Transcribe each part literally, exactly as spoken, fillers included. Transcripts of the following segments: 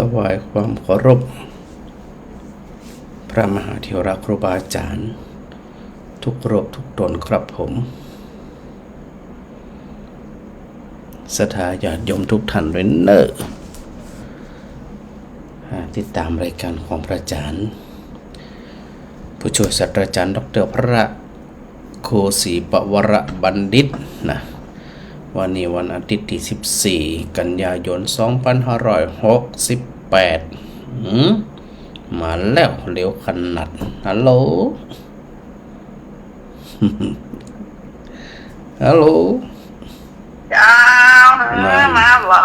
ถวายความเคารพ พระมหาเถระครูบาอาจารย์ ทุกรูปทุกตนครับผม ศรัทธาญาติโยมทุกท่านด้วยเนอะ อ่า ติดตามรายการของพระอาจารย์ ผู้ช่วยศาสตราจารย์ ด็อกเตอร์ พระครูศรีปวรบัณฑิตนะ วันนี้วันอาทิตย์ที่สิบสี่ กันยายน สองพันห้าร้อยหกสิบแปด อืม มาแล้ว เร็วขนาด ฮัลโหล ฮัลโหล เจ้า มา มาบ่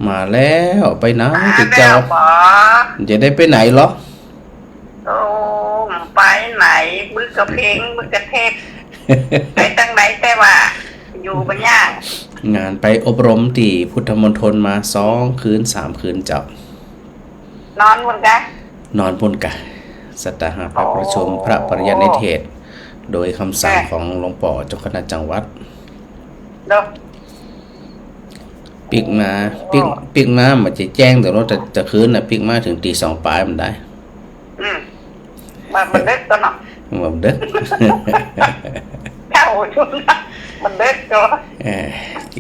มาแล้ว ไปไหน มาแล้วบ่ เจ้า จะได้ไปไหนเหรอ โอ้ ไปไหน บึกกะเพ็ง บึกกะเทศ ไปตังใดแต่ว่า อยู่บ่ยาก งานไปอบรมตี้พุทธมณฑลมาสองคืนสามคืนเจ้า นอนพุ้นกะ นอนพุ้นกะ ศรัทธาหาพระประชุม โอ้ พระปริยัตินิเทศ โดยคำสั่ง เออ ของหลวงป้อเจ้าคณะจังหวัด เนาะ ปิ๊กมา ปิ๊ก โอ้ ปิ๊กมา มันจะแจ้งแต่ว่าจะ จะคืนน่ะ ปิ๊กมาเถิงตีสองปลายมันได้ อืม มัน มันดึกก็เนาะ มันดึก เจ้า มันดึกก็ เออ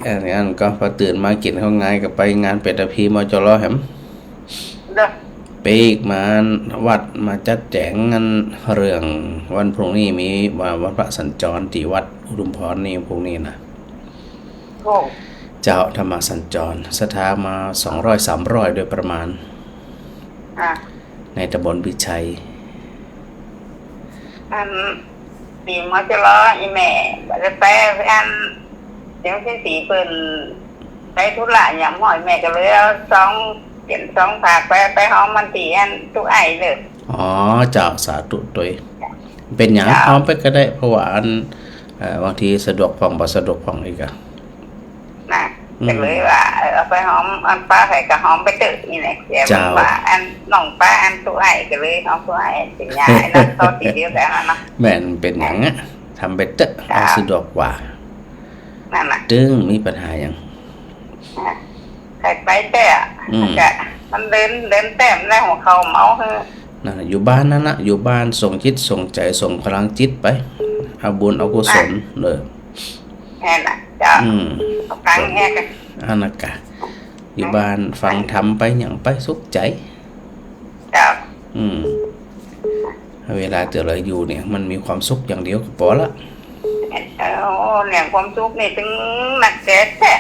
อันนั้นก็พอตื่นมากิ๋นข้าวงายก็ไปงานเปตพี มจร แหม เด้อ ปิ๊กมาวัดมาจัดแจ๋งงานเรื่องวันพรุ่งนี้มีว่าวันพระสัญจรตี้วัดอุทุมพรนี่พรุ่งนี้นะ โอ้ เจ้า ธรรมสัญจร ศรัทธามาสองร้อยสามร้อยโดยประมาณ อ่ะ ในตำบลพิชัย อัน ปี๋ มจร อีแม่บ่ได้ไป อัน เดี๋ยวที่สีเปิ้นไปธุระอย่างห้อย แม่ก็เลยเอาซอง เขียนซองฝากไป ไปฮ้อมมันตี้อันตุ๊ไอ้เด้อ อ๋อ เจ้า สาธุตวย เป๋นหยัง เจ้า ฮ้อมไปก็ได้ เพราะว่าอัน เอ่อ บางทีสะดวกพ่อง บ่สะดวกพ่องอีกอะ นะ อืม ก็เลยว่า เออ เอาไปฮ้อม อันป้าใผก็ฮ้อมไปเต๊อะ นี่แหละ เจ้า ว่าอันน้องป้าอันตุ๊ไอ้ก็เลยฮ้อมตุ๊ไอ้ เป๋นยาไอ้นั่น ต่อตี้เดียวกั๋นนะเนาะ แม่นเป๋นหยังอะ ทำไปเต๊อะ เจ้า เอาสะดวกกว่า นั่นน่ะ ตึงมีปัญหาหยัง อ่ะ ใผไปแต๊อะ อืม ก็มันเดิน เดินแต๊มได้หัวเข่าเมาเหอะ นั่นน่ะ อยู่บ้านนั่นน่ะ อยู่บ้านส่งจิตส่งใจ๋ ส่งพลังจิตไป เอาบุญเอากุศล อ่ะ เออ นั่นน่ะ เจ้า อืม เอาตังค์แฮะ อันนั้นกะ อยู่บ้านฟังธรรมไปหยังไปสุขใจ๋ เจ้า อืม เวลาตี้เฮาอยู่เนี่ย มันมีความสุขอย่างเดียวก็ปอละ เออ เนี่ย ความสุขนี่ตึงนักแต๊แต๊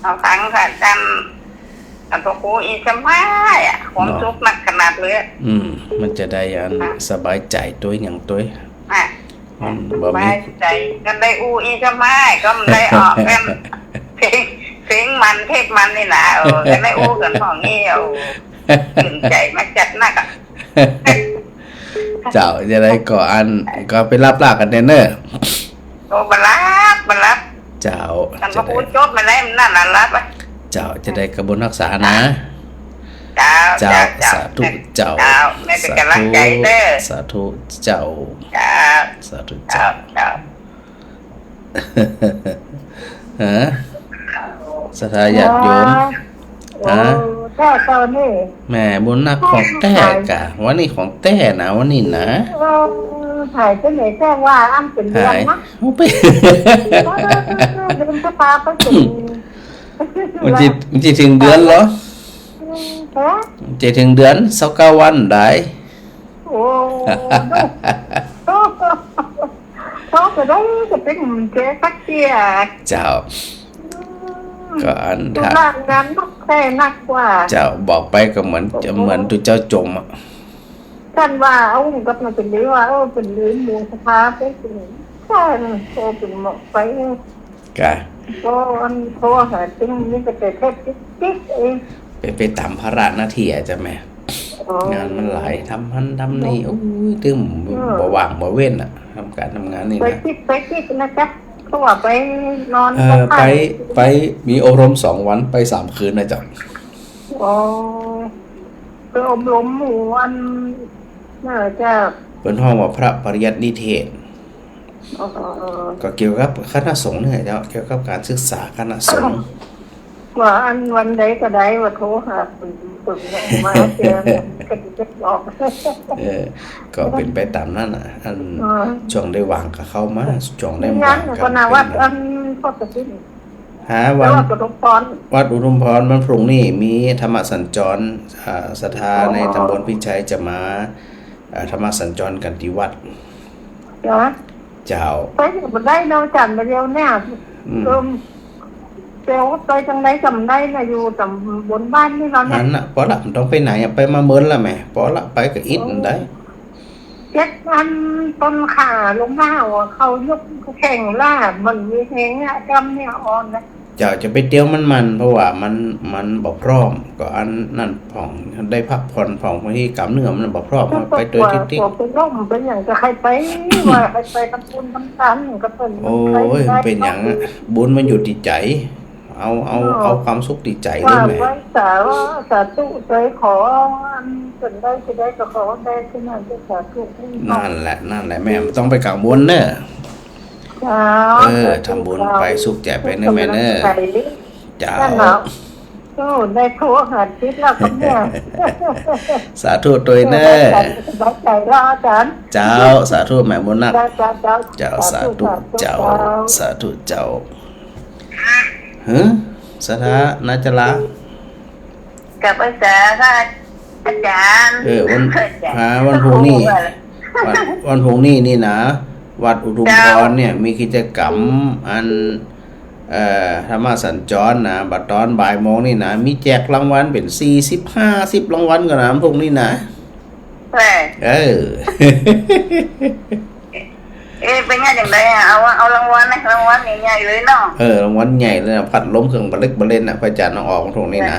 เอาตังค์ค่ะ จำ อันพระครูอีสมายอะ ความ เนาะ สุขนักขนาดเลยอะ อืม มันจะได้อัน อ่ะ สบายใจ๋ตวยหยังตวย อ่ะ มันบ่มี สบายใจ๋ กันได้อู้อีสมาย ก็มันได้ออกกัน เพลง เพลงมัน เทศน์มันนี่นะ เออ กันได้อู้กั๋นห้องนี้ เออ ตื่นใจ๋มาจัดนักอะ เจ้า จะได้ก็อัน ก็ไปหลับลากั๋นแต๊เน่อ โอ้ บ่หลับ บ่หลับ เจ้า อันพระครูจบมาได้มันนั่นน่ะหลับอะ เจ้า จะได้กระบุญฮักษานะ เจ้า เจ้า เจ้า เจ้า สาธุเจ้า เจ้า แม่เป๋นก๋ำลังใจ๋เด้อ สาธุเจ้า เจ้า สาธุเจ้า เจ้า เจ้า ฮะ ศรัทธาญาติโยม อ๋อ ฮะ โอ้ เจ้า เจ้านี่ แหม บุญนักของแต๊กะ วันนี้ของแต๊นะ วันนี้นะ เออ หายไปไหนแจ้งว่าอั้นเป๋นเดือนนะ หาย โอ้ ไป เออ เดือนพฤษภาไปเป๋น มันจะ มันจะเถิงเดือนเหรอ ฮะ มันจะเถิงเดือน ซาวเก้าวันได้ โอ้ โอ้ ก็ได้ ก็เป๋นแก่สักเตี้ย เจ้า อืม ก็อัน ตุ ถ้า ลางานนักแต๊นักกว่า เจ้า บอกไปก็เหมือน โอ้โห เหมือนตุ๊เจ้าจมอะ ต้านว่า เอ้า ก็มันเป๋นเรื่องว่า เออ เป๋นเรื่องหมู่ศรัทธาไปเป๋น ใจ้ เออ เป๋นเหมาะไป กะ ก็อันโทรหาตึงนี่ก็จะเทศน์ติ๊กๆ เอง ไป ไปต๋ามภาระหน้าตี้อะเจ้าแม่ อ๋อ งานมันหลาย ทำหั้นทำนี่ เนาะ โอ้ย ตึง เออ บ่ว่างบ่เว้นอะ ทำก๋านทำงานนี่นะ ไปติ๊ก ไปติ๊กนะจ๊ะ เขาว่าไปนอน เออ ก็ไป ไป ไปมีอบรมสองวัน ไปสามคืนนะเจ้า อ๋อ ไปอบรมหมู่อัน น่าจะ เปิ้นฮ้องว่าพระปริยัตินิเทศ อ๋อ ก็เกี่ยวกับคณะสงฆ์นี่แหละเจ้า เกี่ยวกับก๋านศึกษาคณะสงฆ์ ว่าอันวันใดก็ได้ว่าโทรหาเปิ้น เปิ้นมาเจอกันก็จะบอก เออ ก็เป๋นไปต๋ามนั้นน่ะ อัน เออ จ้วงได้ว่างก็เข้ามา จ้วงได้บ่ว่างก็ ก็นาวัด อันพ่อตะซิน หา วัด วัดอุทุมพร วัดอุทุมพร วันพรุ่งนี้มีธรรมสัญจร อ่า ศรัทธาในตำบลพิชัยจะมา อ่า ธรรมสัญจรกั๋นตี้วัด เหรอ เจ้า ไปบ่ได้เนาะ อาจ๋ารย์ มาเดี๋ยวเนี่ย อืม เออ เดี๋ยวไปตางใดก็บ่ได้นะ อยู่ตำบลบ้านนี่เนาะเนี่ย หั้นน่ะ ปอละ บ่ต้องไปไหนอะ ไปมาเมินละแหม ปอละ ไปก็อิดได้ เจ็ดวันต้นขาลงมาหัวเขายกแข้งล้า มันมีแฮงอะ กล้ามเนื้ออ่อนนะ เจ้าจะไปเตียวมันๆ เพราะว่ามัน มันบ่พร้อม ก็อันนั้นพ่อง ได้พักผ่อนพ่อง บางทีกล้ามเนื้อมันบ่พร้อม ไปโตยติ๊กๆ ก็กลัวเป็นลมเป็นหยังก็ใค่ไป ว่าใค่ไปทำบุญทำทานก็เปิ้น โอ้ย ใค่ไป เป๋นหยังอะ บุญมันอยู่ตี้ใจ๋ เอา เอา อ๋อ เอาความสุขตี้ใจ๋เลยแหม ว่าไว้สา สาธุ ใจ๋ขออันเปิ้นได้จะได้ก็ขอได้ขึ้นมาด้วย สาธุ นั่นแหละ นั่นแหละแม่ บ่ต้องไปกังวลเน่อ เจ้า เออ สาธุ ทำบุญไป เจ้า สุขใจ๋ไปเน่อแม่เน่อ สุขกำลังใจ๋ เจ้า นั่นแหละ โอ้ ได้โทรหาทิศแล้วครับเนี่ย สาธุตวยเน่อ สบายใจ๋แล้วอาจ๋ารย์ เจ้า สาธุแม่บุญนัก เจ้า เจ้า เจ้า เจ้า สาธุ สาธุ สาธุ เจ้า เจ้า สาธุเจ้า ฮะ ศรัทธา นาจารา กับอาจ๋ารย์ อาจ๋ารย์ เออ วัน อาจ๋ารย์ อ่า วันพรุ่งนี้ วัน วันพรุ่งนี้นี่นะ วัดอุทุมพรเนี่ย เจ้า มีกิจกรรมอัน เอ่อ ธรรมสัญจรนะ บ่าตอนบ่ายโมงนี่นะ มีแจกรางวัลเป๋นสี่สิบ ห้าสิบรางวัลก่อนะ พรุ่งนี้นะ เออ เออ เอ๊ะ เป๋นไงจังใดอะ เอา เอารางวัลนะ รางวัลใหญ่ๆ เลยเนาะ เออ รางวัลใหญ่เลยนะ พัดลมเครื่องบรรเลงบรรเลงนะ พระอาจ๋ารย์เอาออกตรงนี้นะ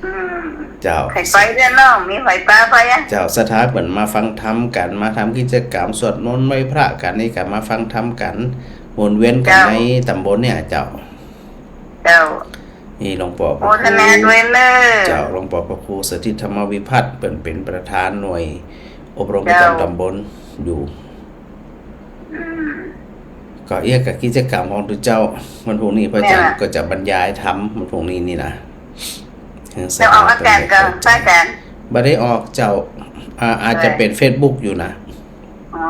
อืม เจ้า ใผไปด้วยเนาะ มีใผปาไปอะ เจ้า ศรัทธาเปิ้นมาฟังธรรมกั๋น มาทำกิจกรรมสวดมนต์ไหว้พระกั๋นนี่ กั๋นมาฟังธรรมกั๋น วนเวียนกั๋น เจ้า ในต๋ำบลเนี่ย เจ้า เจ้า นี่หลวงป้อพระครู โมทนาด้วยเน่อ เจ้า หลวงป้อพระครูสถิตธรรมวิพัฒน์ เปิ้นเป๋นประธานหน่วยอบรมประจ๋ำต๋ำบลอยู่ อืม ก็เอี้ยกับกิจกรรมของตุ๊เจ้า วันพรุ่งนี้พระอาจ๋ารย์ เนี่ย ก็จะบรรยายธรรมวันพรุ่งนี้นี่นะ เจ้า ออกอากาศก่อน พระอาจ๋ารย์ บ่ได้ออกเจ้า อ่า อาจจะเป๋นเฟซบุ๊กอยู่นะ อ๋อ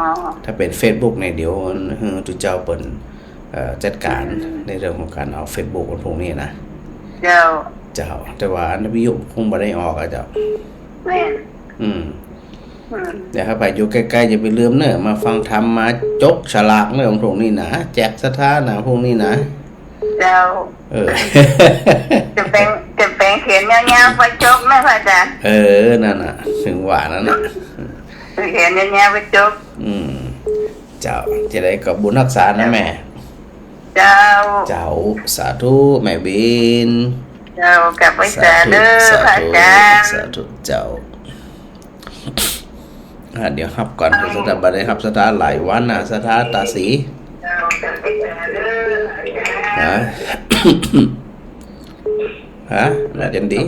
ถ้าเป๋นเฟซบุ๊กเนี่ย เดี๋ยว เออ ตุ๊เจ้าเปิ้น เอ่อ จัดก๋าน อืม ในเรื่องของก๋านออกเฟซบุ๊กวันพรุ่งนี้นะ เจ้า เจ้า แต่ว่าอันวิทยุคงบ่ได้ออกอะเจ้า แม่น อืม อืม เดี๋ยวถ้าใผอยู่ใก้ๆ อย่าไปลืมเน่อ มาฟังธรรม มาจกฉลากเน่อวันพรุ่งนี้นะ แจกศรัทธานะ พรุ่งนี้นะ เจ้า เออ จะแป๋ง จะแป๋งเขียนยาวๆ ไปจกนะพระอาจ๋ารย์ เออ นั่นน่ะ เถิงว่านั่นน่ะ เขียนยาวๆ ไปจก อืม เจ้า จะได้ก็บุญฮักษานะแม่ เจ้า เจ้า สาธุแม่บิน เจ้า กับไหว้สาเน่อ สาธุ พระอาจ๋ารย์ สาธุเจ้า อ่า เดี๋ยวฮับก่อน ศรัทธาบ่ได้ฮับศรัทธาหลายวันนะ ศรัทธาต๋าศรี ฮะ ฮะ น่าจะดี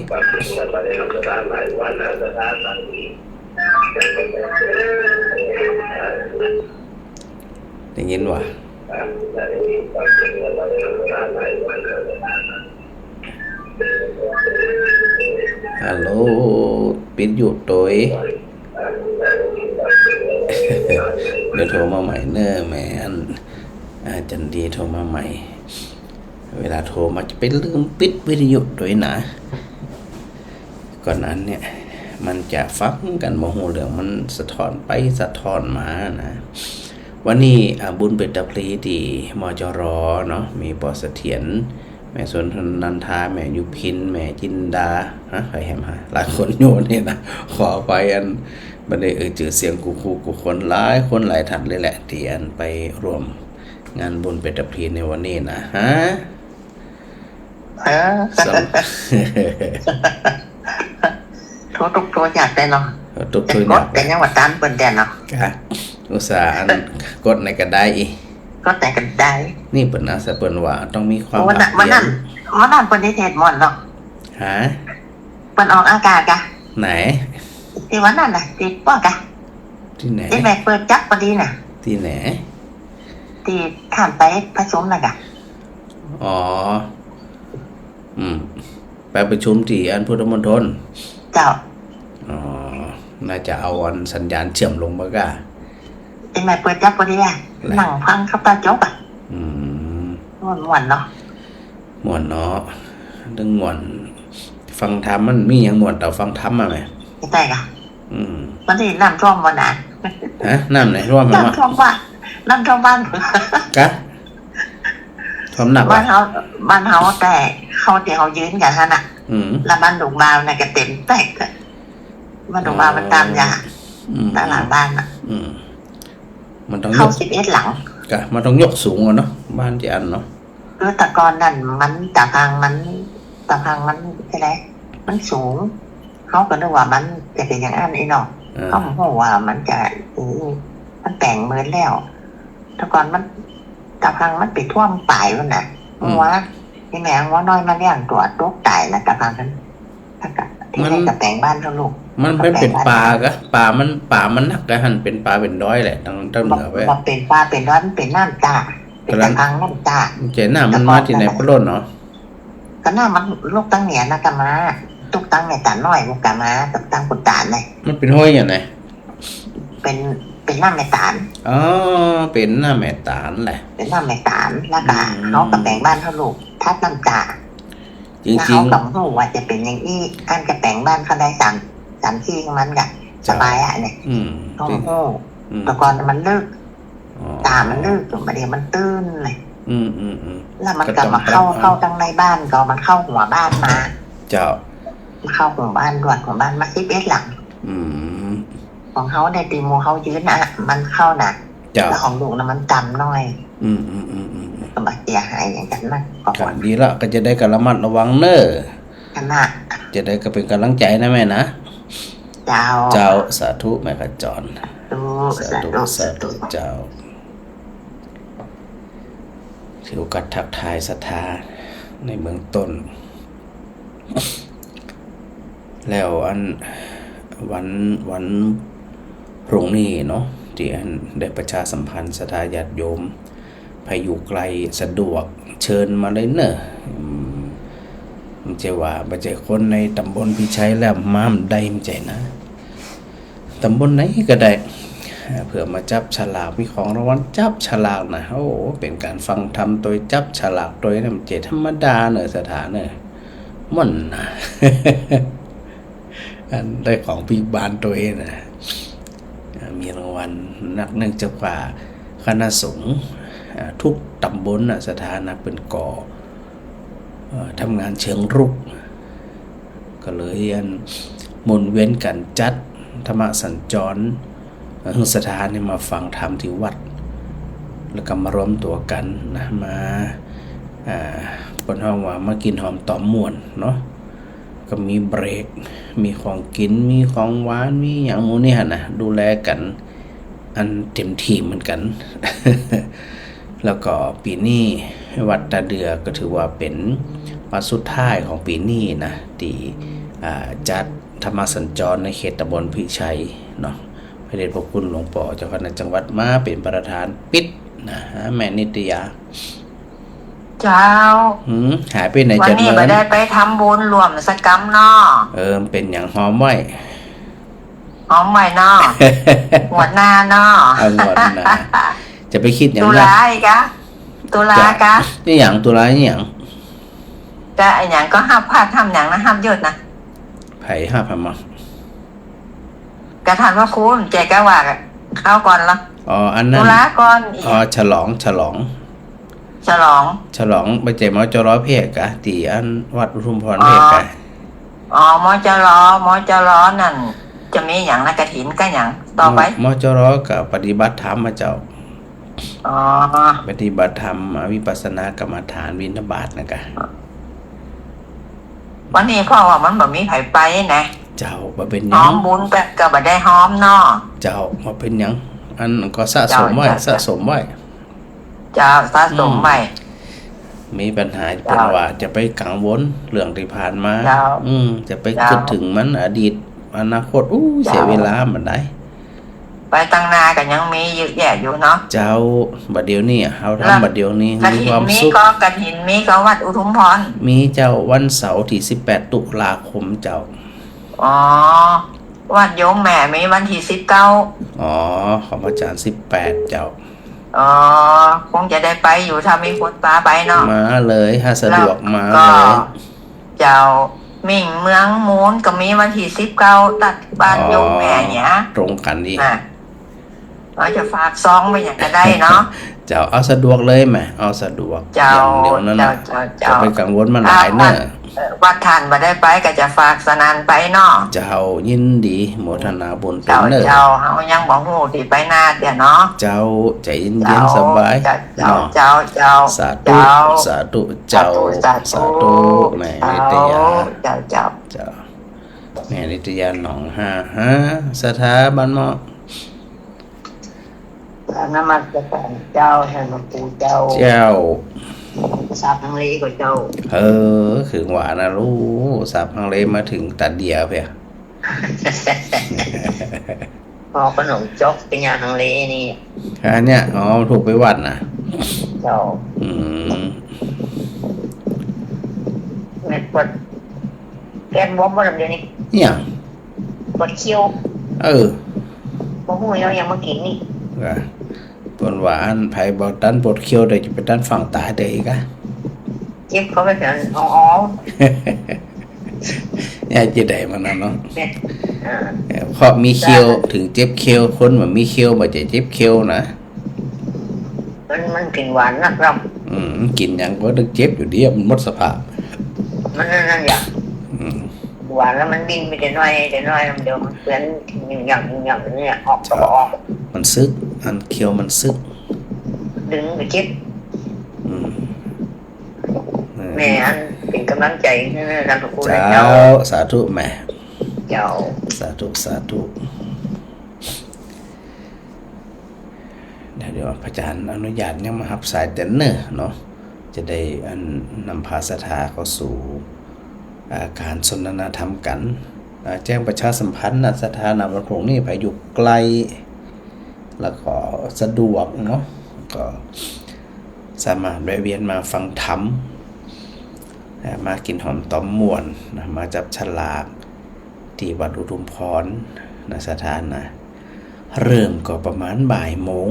ได้ยินวะ ฮัลโหล ปิดอยู่ตวย เดี๋ยวโทรมาใหม่เน่อแม่ อัน อ่า จันดีโทรมาใหม่ เวลาโทรมาจะไปลืมปิดวิทยุตวยนะ ก่อนอันเนี่ย มันจะฟังกั๋นบ่ฮู้เรื่อง มันสะท้อนไปสะท้อนมานะ วันนี้ อ่า บุญเป๋นตาพลีตี้ มจร เนาะ มีป้อเสถียร แม่สุนันทา แม่ยุพิน แม่จินดา ฮะ ใผแหมฮะ หลายคนอยู่นี่นะ ขออภัยอันบ่ได้เอ่ยจื้อเสียงกู้ๆ กู้คน หลายคนหลายท่านเลยแหละ ตี้อันไปร่วมงานบุญเป๋นตาพลีในวันนี้นะ ฮะ เออ สำ โทรทุกข์โทรยากได้เนาะ โทรทุกข์โทรยาก กดกั๋นยังว่าตานเปิ้นแดนเนาะ กะ อุตส่าห์อันกดไหนก็ได้อีก กดไหนก็ได้ นี่เปิ้นนะ แต่เปิ้นว่าต้องมีความ โอ้ วันนั้น เปิ้นได้เทศน์ม่วนเนาะ ฮะ เปิ้นออกอากาศกะ ไหน ตี้วันนั้นน่ะ ตี้ป้อกะ ตี้ไหน ตี้แม่เปิ้นจับพอดีน่ะ ตี้ไหน ตี้ข้ามไปผสมน่ะกะ อ๋อ อืม ไปประชุมตี้อันพุทธมณฑล เจ้า อ๋อ น่าจะเอาอันสัญญาณเชื่อมลงบ่าก้า เอ็งไม่เปิดจับบ่ดีอะ นั่งฟังเขาเจ้าจบอะ อืม ม่วนๆ เนาะ ม่วนเนาะ ตึงม่วน ฟังธรรมมันมีหยังม่วนเต้าฟังธรรมอะแหม ใจ้ก่ะ อืม วันนี้น้ำท่วมบ่นะ ฮะ น้ำไหนท่วม น้ำท่วมบ้าน น้ำท่วมบ้าน กะ ท่วมหนัก บ้านเฮา บ้านเฮาแต่เขาตี้เขายืนกั๋นหั้นน่ะ อืม แล้วบ้านลูกบ่าวน่ะก็เต็มแต๊กอะ บ้านลูกบ่าวมันต๋ามยา อืม ต๋ามหลังบ้านน่ะ อืม มันต้องยก เข้าสิบเอ็ดหลัง กะ มันต้องยกสูงอะเนาะ บ้านตี้อั้นเนาะ คือแต่ก่อนนั้นมันตาพังมัน ตาพังมันจะได มันสูง เฮาก็นึกว่ามันจะเป๋นอย่างอั้นไอ้น้อง อ่า เฮาบ่ฮู้ว่ามันจะ เออ มันแป๋งเมินแล้ว แต่ก่อนมัน ตาพังมันไปท่วมป๋ายพุ้นน่ะ อืม งัว นี่แม่งัวน้อยมาเลี้ยงตั๋วตกต๋ายน่ะ ตาพังนั้น แล้วก็ตี้ มัน แรกก็แป๋งบ้านเขาลูก มันเป๋น ก็แป๋งบ้าน เป๋นป่า กะ ป่ามัน ป่ามันนักกะหั้น เป๋นป่าเป๋นดอยแหละ ตาง ตางเหนือไป บ่ บ่เป๋นป่าเป๋นดอย มันเป๋นน้ำตา เป๋น กะนั้น ตาพังน้ำตา เจ๋น้ำมันมาตี้ไหน แต่ก่อน ปะโล้นเนาะ ก็น้ำมันลุกตางเหนือน่ะก็มา ลุกตางแม่ตาลน้อยพุ้นก็มา กับตางขุนตาลเลย มันเป๋นห้วยอย่างไหน เป๋น เป๋นน้ำแม่ตาล อ๋อ เป๋นน้ำแม่ตาลแหละ เป๋นน้ำแม่ตาล แล้วก็ อืม เฮาก็แป๋งบ้านเขาลูก ทับน้ำตา จริงๆ แล้วเฮาก็บ่ฮู้ว่าจะเป๋นอย่างอี้ อันก็แป๋งบ้านเขาได้สาม สามตี้ของมันกะ เจ้า สบายอะเนี่ย อืม เฮาบ่ฮู้ อืม แต่ก่อนมันลึก อ๋อ ตามันลึก บ่าเดี่ยวมันตื้นเลย อืม อืม อืม แล้วมันก็มาเข้า ก็ต้องปรับเอา เข้าตางในบ้าน ก็มันเข้าหัวบ้านมา เจ้า เข้าหัวบ้าน ลวดหัวบ้านมาสิบเอ็ดหลัง อืม ของเฮาได้ตี้หมู่เฮายืนน่ะ มันเข้าน่ะ เจ้า แล้วของลูกน่ะมันต่ำน้อย อืม อืม อืม อืม อืม ก็บ่เสียหายอย่างกั๋นนะ ก็ ครับ ดีละ ก็จะได้ก็ระมัดระวังเน่อ อันน่ะ จะได้ก็เป๋นก๋ำลังใจ๋นะแม่นะ เจ้า เจ้า สาธุแม่ขจร สาธุ สาธุ สาธุ สาธุ เจ้า ถือโอกาสทักทายศรัทธาในเบื้องต้น แล้วอันวัน วันพรุ่งนี้เนาะ ตี้อันได้ประชาสัมพันธ์ศรัทธาญาติโยม ใผอยู่ไกลสะดวกเชิญมาเลยเน่อ อืม บ่ใจ้ว่า บ่ใจ้คนในต๋ำบลพิชัยแล้วมาบ่ได้ บ่ใจ้นะ ต๋ำบลไหนก็ได้ เอ่อ เปื้อมาจับฉลาก มีของรางวัลจับฉลากนะ โอ้ เป๋นก๋านฟังธรรมตวยจับฉลากตวยนะ มันบ่ใจ้ธรรมดาเน่อศรัทธาเน่อ ม่วนนะ อันได้ของปิ๊กบานตวยนะ อ่า มีรางวัลนัก เนื่องจากว่าคณะสงฆ์ อ่า กู้ต๋ำบลน่ะ ศรัทธานะ เปิ้นก่อ เอ่อ ทำงานเชิงรุก ก็เลยอันหมุนเวียนกั๋นจัดธรรมสัญจร เอ่อ หื้อศรัทธาเนี่ยมาฟังธรรมตี้วัด แล้วก็มารวมตั๋วกั๋นนะ มา อ่า เปิ้นฮ้องว่ามากิ๋นหอมต๋อมม่วนเนาะ ก็มีเบรก มีของกิ๋น มีของหวาน มีหยังหมู่นี้หั้นนะ ดูแลกั๋นอันเต็มตี้เหมือนกั๋น แล้วก็ปี๋นี้วัดตาเดือก็ถือว่าเป๋นวัดสุดท้ายของปี๋นี้นะ ตี้ อ่า จัดธรรมสัญจรในเขตต๋ำบลพิชัยเนาะ พระเดชพระคุณหลวงป้อเจ้าคณะจังหวัดมาเป๋นประธานปิดนะ แม่นิตยา เจ้า หืม หายไปไหน วันนี้ จัดเมิน บ่ได้ไปทำบุญร่วมสักกำเนาะ เออ เป๋นหยังหอมไว้ หอมไว้เนาะ งวดหน้าเนาะ เอางวดหน้า จะไปกึ๊ดหยัง ตุลา นะ อีกอะ ตุลากะ จะ นี่หยัง ตุลานี่หยัง กะไอ้หยังก็ฮับพระทำหยังนะ ฮับยศนะ ไผฮับหำอะ กะท่านพระครู แกก็ว่าคราวก่อนละ อ๋อ อันนั้น ตุลาก่อนอีก อ๋อ ฉลอง ฉลอง ฉลอง ฉลอง บ่ใจ้ มจร เปียกกะ ตี้อันวัดอุทุมพร อ๋อ เปียกกะ อ๋อ มจร มจร นั่น จะมีหยังนะ กฐินกะหยัง ต่อไป ม มจร ก็ปฏิบัติธรรมอะเจ้า อ๋อ ปฏิบัติธรรม วิปัสสนากรรมฐาน บิณฑบาตนะกะ วันนี้เพราะว่ามันบ่มีใผไปนะ เจ้า บ่เป๋นหยัง หอมบุญไปก็บ่ได้หอมเนาะ เจ้า บ่เป๋นหยัง อันก็สะสมไว้ เจ้า เจ้า สะสมไว้ เจ้า สะสมไว้ อืม มีปัญหา เจ้า เปิ้นว่าจะไปกังวลเรื่องตี้ผ่านมา เจ้า อืม จะไป เจ้า กึ๊ดเถิงมัน อดีต อนาคต อู้ เจ้า เสียเวลาบ่ได้ ไปตังหน้าก็ยังมีเยอะแยะอยู่เนาะ เจ้า บ่าเดี่ยวนี้ เฮาทำ แล้ว บ่าเดี่ยวนี้ กฐิน มีความสุข มีก่อ กฐินมีก่อวัดอุทุมพร มีเจ้า วันเสาร์ตี้สิบแปดตุลาคมเจ้า อ๋อ วัดโยมแม่มีวันตี้สิบเก้า อ๋อ ของอาจ๋ารย์สิบแปดเจ้า อ๋อ คงจะได้ไปอยู่ ถ้ามีคนปาไปเนาะ มาเลย ถ้าสะดวก แล้วก็ มาเลย เจ้า มิ่งเมืองมูลก็มีวันตี้สิบเก้า ตัดบ้าน อ๋อ โยมแม่เนี่ย ตรงกั๋นดี อ่ะ เฮาจะฝากซองไปอย่างก็ได้เนาะ เจ้า เอาสะดวกเลยแหม เอาสะดวก เจ้า อย่างเดียวนั้นน่ะ เจ้า เจ้า เจ้า จะไปกังวลมันหลายเน่อ อ่ะ วัด เอ่อ วัดต้านบ่ได้ไปก็จะฝากสนานไปเนาะ เจ้า ยินดี โมทนาบุญเต้นเน่อ เจ้า เจ้า เฮายังบ่ฮู้ตี้ไปนาเตื้อเนาะ เจ้า ใจ๋เย็นๆ เจ้า สบาย เจ้า เจ้า เนาะ เจ้า เจ้า สาธุ เจ้า สาธุ เจ้า สาธุ สาธุ สาธุ แม่นิตยา เจ้า เจ้า เจ้า แม่นิตยาหนองฮา ฮะ ศรัทธาบ้านเมาะ นมัสการเจ้า ท่านพระครูเจ้า เจ้า สาบฮังเลก่อเจ้า เออ คือว่านะลูก สาบฮังเลมาเถิงตาเดียเปีย ห่อขนมจ๊อกไปเนี่ยฮังเลนี่ อันเนี้ย อ๋อ ถูกไปวัดน่ะ เจ้า อืม แม่ปวด แก้มบวมบ่ลำเดียวนี่ เนี่ย ปวดเขี้ยว เออ บ่ฮู้ยัง ยังบ่กิ๋นนี่ ว่า เปิ้นว่าอันไผบ่ตันปวดเขี้ยว แต่จะไปตันฝังต๋าเต๋ออีกอะ เจ็บเข้าไปเสีย อ๋อ เนี่ยจะได้มันน่ะเนาะ เนี่ย อ่า เออ เพราะมีเขี้ยว จ้ะ เถิงเจ็บเขี้ยว คนบ่มีเขี้ยวบ่จะเจ็บเขี้ยวนะ มัน มันกิ๋นหวานนักลำ อืม กิ๋นหยังก็ตึงเจ็บอยู่ดีอะ มันหมดสภาพ มันนั่น นั่นอย่าง อืม หวานแล้วมันดิ้นไปแต่น้อย แต่น้อย เดี๋ยวมันเปื้อน หยิ่งหย่าง หยิ่งหย่างเนี่ย ออกก็บ่ออก มันสึก อันเขี้ยวมันสึก ดึงก็เจ็บ อืม เออ แม่อันเป๋นก๋ำลังใจ๋หื้อท่านพระครูนะเจ้า เจ้า สาธุแม่ เจ้า สาธุ สาธุ เดี๋ยว เดี๋ยวพระอาจ๋ารย์อนุญาตยังบ่ฮับสายเตื้อเน่อเนาะ จะได้อันนำพาศรัทธาเข้าสู่ อ่า ก๋านสนทนาธรรมกั๋น อ่า แจ้งประชาสัมพันธ์นะ ศรัทธานะ วันพรุ่งนี้ไผอยู่ไก๋ แล้วก็สะดวกเนาะ ก็สามารถแวะเวียนมาฟังธรรม อ่า มากิ๋นหอมต๋อมม่วนนะ มาจับฉลาก ตี้วัดอุทุมพรนะ ศรัทธานะ เริ่มก็ประมาณบ่ายโมง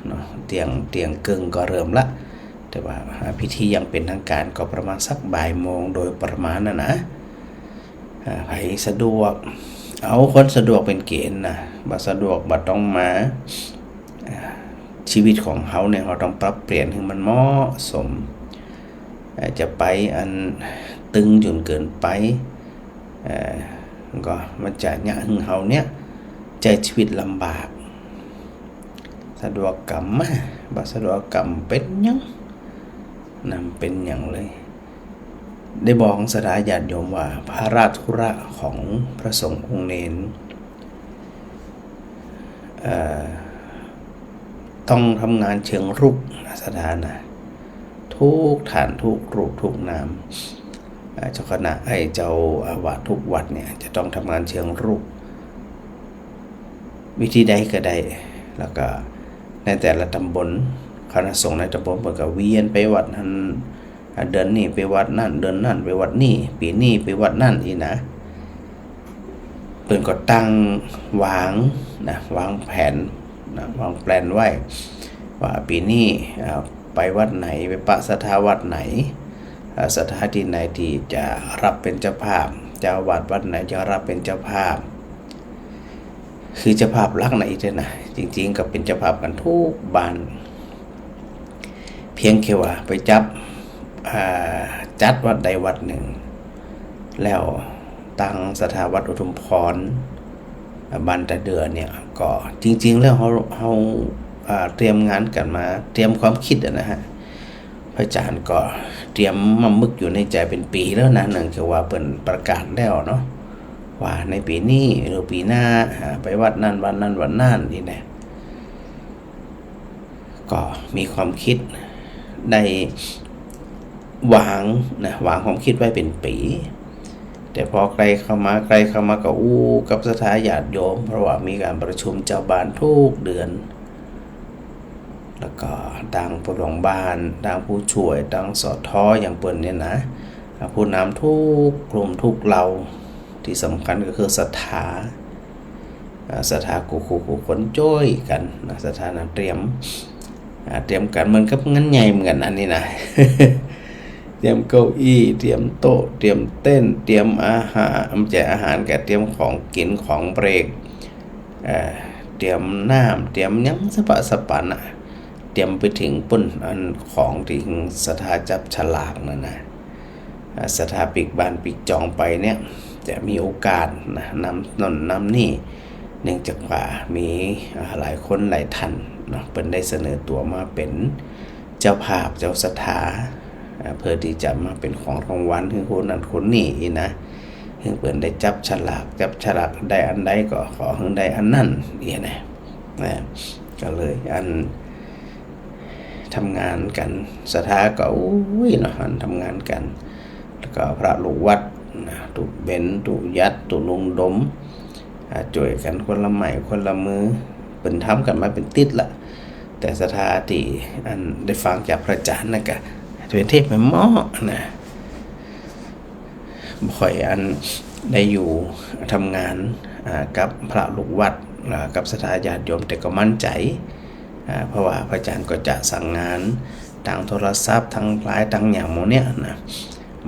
เนาะ เตี้ยง เตี้ยงเกิ่งก็เริ่มละ แต่ว่า อ่า พิธีอย่างเป๋นทางก๋านก็ประมาณสักบ่ายโมงโดยประมาณน่ะนะ อ่า ไผสะดวก เอาคนสะดวกเป๋นเก๋ณฑ์นะ บ่สะดวกบ่ต้องมา อ่า ชีวิตของเฮาเนี่ย เฮาต้องปรับเปลี่ยนหื้อมันเหมาะสม อ่า จะไปอันตึงจ๋นเกินไป เอ่อ ก็มันจะเยียะหื้อเฮาเนี่ย ใจ๊ชีวิตลำบาก สะดวกกำมา บ่สะดวกกำเป๋นหยัง บ่เป๋นหยังเลย ได้บอกศรัทธาญาติโยมว่า ภาระธุระของพระสงฆ์องค์เณร เอ่อ ต้องทำงานเชิงรุกนะ ศรัทธานะ ทุกท่าน ทุกรูป ทุกนาม เอ่อ เจ้าคณะ ไอ้ เจ้าอาวาสทุกวัดเนี่ย จะต้องทำงานเชิงรุก วิธีใดก็ได้ แล้วก็ในแต่ละตำบล คณะสงฆ์ในตำบลเปิ้นก็เวียนไปวัดหั้น อ่า เดือนนี้ไปวัดนั้น เดือนนั้นไปวัดนี้ ปี๋นี้ไปวัดนั้นอี้นะ เปิ้นก็ตั้งวางนะ วางแผนนะ วางแพลนไว้ ว่าปี๋นี้ อ่า ไปวัดไหน ไปปะศรัทธาวัดไหน อ่า ศรัทธาตี้ไหนตี้จะฮับเป๋นเจ้าภาพ เจ้าอาวาสวัดไหนจะฮับเป๋นเจ้าภาพ คือเจ้าภาพหลักนะ อี้เตื้อนะ จริงๆ ก็เป๋นเจ้าภาพกั๋นกู้บ้าน เพียงแค่ว่าไปจับ อ่า จัดวัดใดวัดนึ่ง แล้วตั้งศรัทธาวัดอุทุมพร อ่า บ้านตาเดือเนี่ย ก็จริงๆ แล้วเฮา เฮา อ่า เตรียมงานกั๋นมา เตรียมความกึ๊ดอะนะฮะ พระอาจ๋ารย์ก็เตรียมมามึกอยู่ในใจ๋เป๋นปี๋แล้วนะ เนื่องจากว่าเปิ้นประกาศแล้วเนาะ ว่าในปี๋นี้หรือปี๋หน้า อ่า ไปวัดนั้น วัดนั้น วัดนั้นอี้นะ ก็มีความกึ๊ดได้วางนะ วางความกึ๊ดไว้เป๋นปี๋ แต่พอใกล้เข้ามา ใกล้เข้ามาก็อู้กับศรัทธาญาติโยม เพราะว่ามีก๋านประชุมเจ้าบ้านทุกเดือน แล้วก็ตางผู้หลวงบ้าน ตางผู้ช่วย ตาง สท อย่างเปิ้นเนี่ยนะ อ่า ผู้นำทุกกลุ่มทุกเหล่า ตี้สำคัญก็คือศรัทธา อ่า ศรัทธากู้คู่กู้คนจ้วยกั๋นนะ ศรัทธานะเตรียม อ่า เตรียมกั๋นเหมือนกับงานใหญ่เหมือนกั๋นอันนี้นะ เตรียมเก้าอี้ เตรียมโต๊ะ เตรียมเต็นท์ เตรียมอาหาร บ่ใจ้อาหารก็เตรียมของกิ๋นของเบรก เอ่อ เตรียมน้ำ เตรียมหยังสะปะสะปันน่ะ เตรียมไปเถิงปู้น อันของตี้ศรัทธาจับฉลากนั่นนะ อ่า ศรัทธาปิ๊กบ้านปิ๊กจองไปเนี่ย จะมีโอกาสนะ นำโน่นนำนี่ เนื่องจากว่ามี อ่า หลายคนหลายท่านเนาะ เปิ้นได้เสนอตั๋วมาเป๋นเจ้าภาพ เจ้าศรัทธา อ่า เพื่อตี้จะมาเป๋นของรางวัลหื้อคนนั้นคนนี้อี้นะ หื้อเปิ้นได้จับฉลาก จับฉลากได้อันใดก็ขอหื้อได้อันนั้นอี้นะ นะ ก็เลยอัน ทำงานกั๋น ศรัทธาก็ โอ้ยเนาะ อันทำงานกั๋น แล้วก็พระลูกวัดนะ ตุ๊เบญ ตุ๊ยัด ตุ๊ลุงดม อ่า จ้วยกั๋นคนละไม้คนละมือ เปิ้นทำกั๋นมาเป๋นติ๊ดละ แต่ศรัทธาตี้อันได้ฟังจากพระอาจ๋ารย์นั่นก็เป๋นเทพแม่หม้อนะ บ่ค่อยอันได้อยู่ทำงาน อ่า กับพระลูกวัด อ่า กับศรัทธาญาติโยม แต่ก็มั่นใจ๋ อ่า เพราะว่าพระอาจ๋ารย์ก็จะสั่งงานตางโทรศัพท์ ตางไลน์ ตางหยังหมู่เนี่ยนะ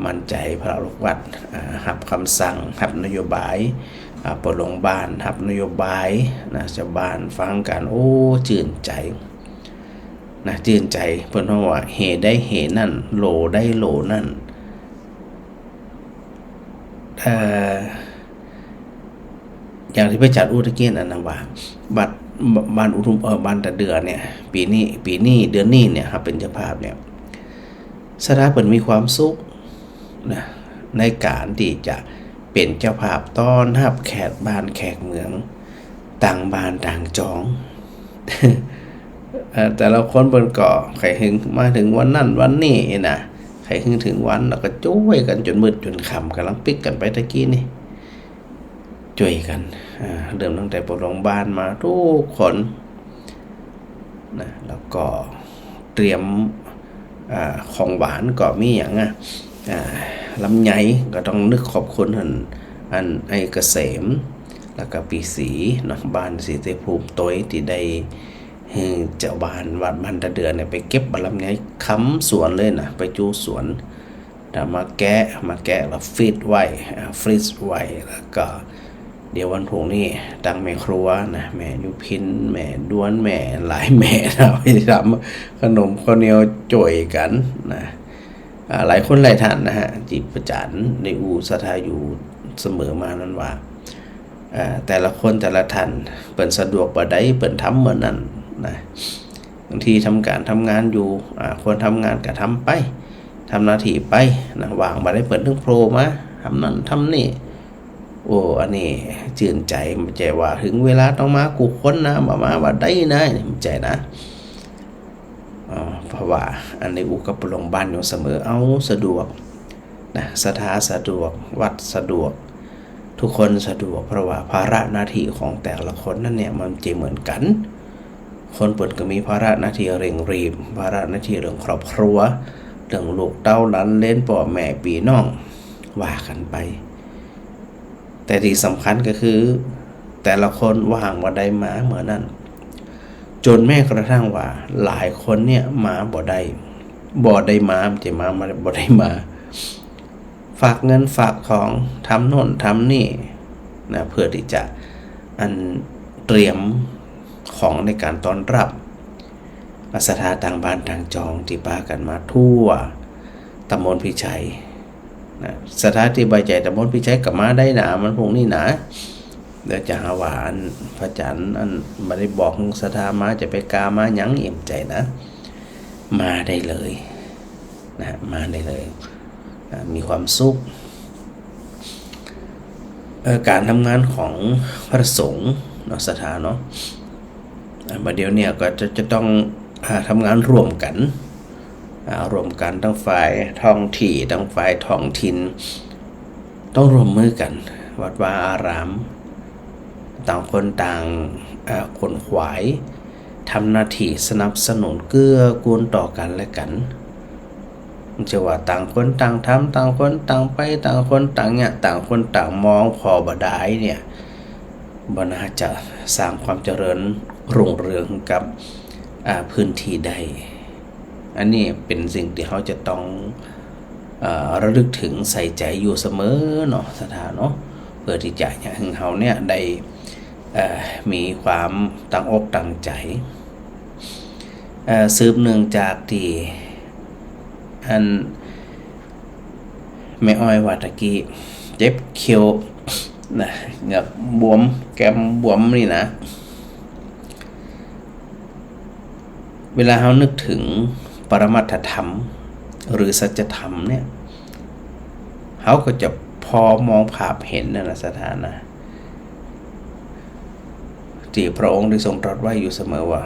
มั่นใจ๋พระลูกวัด อ่า ฮับกำสั่ง ฮับนโยบาย อ่า ผู้หลวงบ้าน ฮับนโยบายนะ จาวบ้านฟังกั๋น โอ้ จื้นใจ๋นะ จื้นใจ๋ เปิ้นฮ้องว่า เหใดเหนั้น โหล่ใดโหล่นั้น เอ่อ อย่างตี้พระอาจ๋ารย์อู้ตะกี้อันนั้นว่า บ้าน บ้านอุทุม เอ่อ บ้านตะเดือเนี่ย ปี๋นี้ ปี๋นี้ เดือนนี้เนี่ย ฮับเป๋นเจ้าภาพเนี่ย ศรัทธาเปิ้นมีความสุขนะ ในก๋านตี้จะเป๋นเจ้าภาพต้อนฮับแขกบ้านแขกเมือง ต่างบ้านต่างจอง เอ่อ แต่ละคนเปิ้นก็ใค่หื้อมาเถิงวันนั้นวันนี้นะ ใค่หื้อเถิงวัน แล้วก็จ้วยกั๋นจ๋นมืดจ๋นค่ำ ก่ำลังปิ๊กกั๋นไปตะกี้นี่ จ้วยกั๋น อ่า เริ่มตั้งแต่ผู้หลวงบ้านมากู้คนนะ แล้วก็เตรียม อ่า ของหวานก็มีหยังอะ อ่า ลำไยก็ต้องนึกขอบคุณอัน อันไอ้เกษม แล้วก็ปี้ศรีเนาะ บ้านศรีเตภูมิตวย ตี้ได้หื้อจาวบ้านวัดบ้านตะเดือเนี่ยไปเก็บเอาลำไยคำสวนเลยนะ ไปจู๊สวน แล้วมาแกะ มาแกะแล้วฟรีซไว้ อ่า ฟรีซไว้ แล้วก็เดี๋ยววันพรุ่งนี้ตางแม่ครัวนะ แม่ยุพิน แม่ด้วน แม่หลายแม่นะ ไปทำขนมข้าวเหนียวจ้วยกั๋นนะ อ่า หลายคนหลายท่านนะฮะ ตี้พระอาจ๋ารย์ได้อู้ศรัทธาอยู่เสมอมานั้นว่า อ่า แต่ละคนแต่ละท่านเปิ้นสะดวกบ่าใดเปิ้นทำเมื่อนั้นนะ บางทีทำก๋านทำงานอยู่ อ่า คนทำงานก็ทำไป ทำหน้าตี้ไปนะ ว่างบ่าใดเปิ้นตึงโผล่มา ทำนั่นทำนี่ โอ้ อันนี้จื้นใจ๋ บ่ใจ้ว่าเถิงเวลาต้องมากู้คนนะ บ่มาบ่าใดนะ บ่ใจ้นะ อ๋อ เพราะว่าอันนี้อู้กับผู้หลวงบ้านอยู่เสมอ เอาสะดวกนะ ศรัทธาสะดวก วัดสะดวก ทุกคนสะดวก เพราะว่าภาระหน้าตี้ของแต่ละคนนั้นเนี่ยมันบ่เหมือนกั๋น คนเปิ้นก็มีภาระหน้าตี้เร่งรีบ ภาระหน้าตี้เรื่องครอบครัว เรื่องลูกเต้าหลานเหลน ป้อแม่ปี้น้อง ว่ากั๋นไป แต่ตี้สำคัญก็คือ แต่ละคนว่างบ่าใดมาเมื่อนั้น จ๋นแม้กระทั่งว่าหลายคนเนี่ยมาบ่ได้ บ่ได้มา บ่ใจ้มา มา บ่ได้มา ฝากเงินฝากของ ทำโน่นทำนี่นะ เพื่อตี้จะอันเตรียมของในก๋านต้อนฮับศรัทธาต่างบ้านต่างจองตี้ปากั๋นมาทั่วตำบลพิชัย นะ ศรัทธาตี้บ่ใจ้ตำบลพิชัยก็มาได้นะ วันพรุ่งนี้นะ เดี๋ยวจะหาว่าอันพระอาจ๋ารย์อันบ่ได้บอกศรัทธามา จะไปกามาหยัง บ่ใจ้นะ มาได้เลยนะ มาได้เลย อ่า มีความสุข เอ่อ ก๋านทำงานของพระสงฆ์เนาะ ศรัทธาเนาะ อ่า บ่าเดี่ยวเนี่ยก็จะ จะต้อง อ่า ทำงานร่วมกั๋น อ่า ร่วมกั๋นตางฝ่ายท้องตี้ ตางฝ่ายท้องถิ่น ต้องร่วมมือกั๋น วัดวาอาราม ต่างคนต่าง เอ่อ ขวนขวาย ทำหน้าตี้สนับสนุนเกื้อกูลต่อกั๋นและกั๋น บ่ใจ้ว่าต่างคนต่างทำ ต่างคนต่างไป ต่างคนต่างเยียะ ต่างคนต่างมองผ่อบ่ดายเนี่ย บ่น่าจะสร้างความเจริญรุ่งเรืองกับ อ่า พื้นตี้ได้ อันนี้เป๋นสิ่งตี้เฮาจะต้อง เอ่อ ระลึกเถิงใส่ใจ๋อยู่เสมอเนาะ ศรัทธาเนาะ เปื้อตี้จะเยียะหื้อเฮาเนี่ยได้ เอ่อ มีความตั้งอกตั้งใจ๋ เอ่อ สืบเนื่องจากตี้อันแม่อ้อยว่าตะกี้ เจ็บเขี้ยวนะ แบบบวม แก้มบวมนี่นะ เวลาเฮานึกเถิงปรมัตถธรรม หรือสัจธรรมเนี่ย เฮาก็จะผ่อมองภาพหันนั่นแหละ ศรัทธานะ ตี้พระองค์ได้ทรงตรัสไว้อยู่เสมอว่า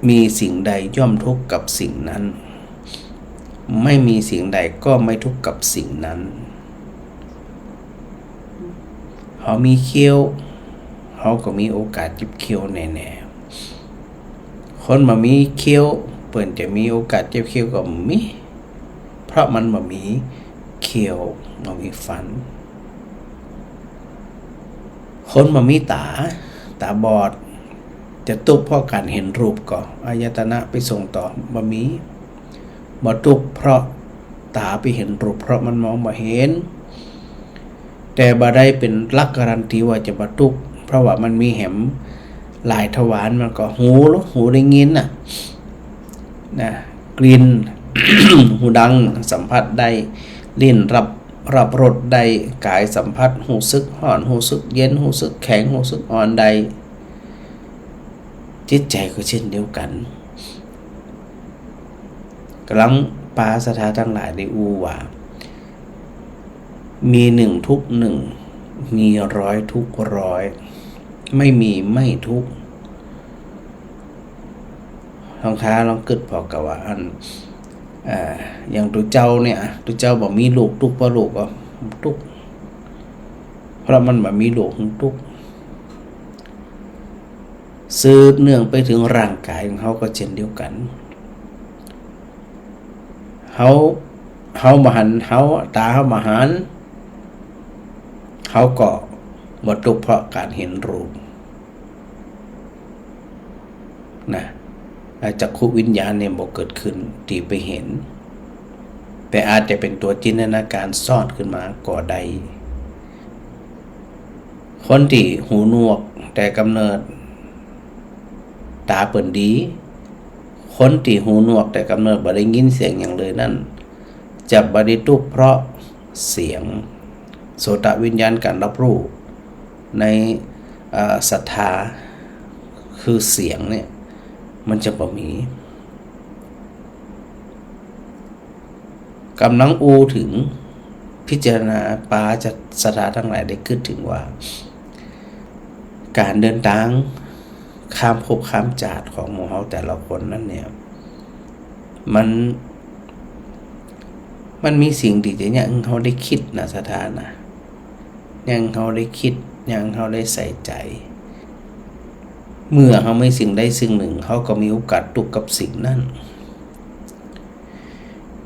มีสิ่งใดย่อมทุกข์กับสิ่งนั้น ไม่มีสิ่งใดก็ไม่ทุกข์กับสิ่งนั้น เฮามีเขี้ยว เฮาก็มีโอกาสเจ็บเขี้ยวแน่ๆ คนบ่มีเขี้ยว เปิ้นจะมีโอกาสเจ็บเขี้ยวก็บ่มี เพราะมันบ่มีเขี้ยว บ่มีฟัน คนบ่มีต๋า ต๋าบอด จะตุ๊กข์เพราะก๋านหันรูปก่อ อายตนะไปส่งต่อ บ่มี บ่ตุ๊กข์เพราะต๋าไปหันรูป เพราะมันมองบ่หัน แต่บ่ได้เป๋นหลักการันตีว่าจะบ่ตุ๊กข์ เพราะว่ามันมีแหมหลายทวาร มันก็หู หูได้ยินน่ะ นะ กลิ่น หูดังสัมผัสได้ ลิ้นรับ รับรสได้ ก๋ายสัมผัส ฮู้สึกฮ้อน ฮู้สึกเย็น ฮู้สึกแข็ง ฮู้สึกอ่อนได้ จิตใจ๋ก็เช่นเดียวกั๋น กำลังปาศรัทธาตังหลายได้อู้ว่า มีหนึ่งทุกข์หนึ่ง มีร้อยทุกข์ร้อย ไม่มีไม่ทุกข์ ลองท้าลองกึ๊ดผ่อก่อว่าอัน เอ่อ อย่างตุ๊เจ้าเนี่ย ตุ๊เจ้าบ่มีลูก ตุ๊กข์เพราะลูกก่อ ตุ๊กข์ เพราะมันบ่มีลูก ตุ๊กข์ สืบเนื่องไปเถิงร่างก๋ายของเฮาก็เช่นเดียวกั๋น เฮา เฮาบ่หัน เฮา ต๋าเฮาบ่หัน เฮาก็บ่ตุ๊กข์เพราะก๋านหันรูป นะ จักขุวิญญาณเนี่ยบ่เกิดขึ้นตี้ไปหัน แต่อาจจะเป๋นตั๋วจินตนาการซ้อนขึ้นมาก็ได้ คนตี้หูหนวกแต่ก๋ำเนิด ต๋าเปิ้นดี คนตี้หูหนวกแต่ก๋ำเนิดบ่ได้ยินเสียงหยังเลยนั้น จะบ่ได้ตุ๊กข์เพราะเสียง โสตวิญญาณก๋านรับรู้ใน เอ่อ ศรัทธา คือเสียงเนี่ย มันจะบ่มี กำลังอู้เถิง พิจารณาปาศรัทธาตังหลายได้กึ๊ดเถิงว่า ก๋านเดินตางข้ามภพข้ามจาติของหมู่เฮาแต่ละคนนั้นเนี่ย มัน มันมีสิ่งตี้จะเยียะหื้อเฮาได้กึ๊ดนะ ศรัทธานะ เยียะหื้อเฮาได้กึ๊ด เยียะหื้อเฮาได้ใส่ใจ๋ เมื่อเฮามีสิ่งใดสิ่งนึ่ง เฮาก็มีโอกาสตุ๊กข์กับสิ่งนั้น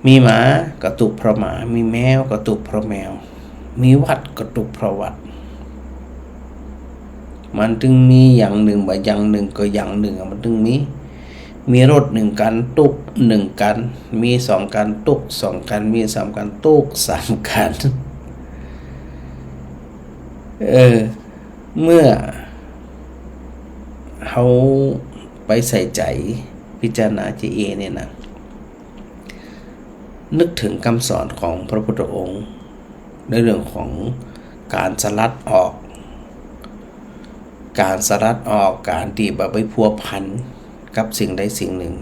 มีหมาก็ตุ๊กข์เพราะหมา มีแมวก็ตุ๊กข์เพราะแมว มีหวัดก็ตุ๊กข์เพราะหวัด มันตึงมีอย่างนึ่งบ่าอย่างนึ่งก็อย่างนึ่งอะ มันตึงมี มีรถนึ่งกั๋นตุ๊กข์นึ่งกั๋น มีสองกั๋นตุ๊กข์สองกั๋น มีสามกั๋นตุ๊กข์สามกั๋น เออ เมื่อเฮาไปใส่ใจ๋พิจารณาเจเอเนี่ยนะ นึกเถิงกำสอนของพระพุทธองค์ ในเรื่องของก๋านสลัดออก ก๋านสลัดออก ก๋านตี้บ่ไปพัวพันกับสิ่งใดสิ่งนึ่ง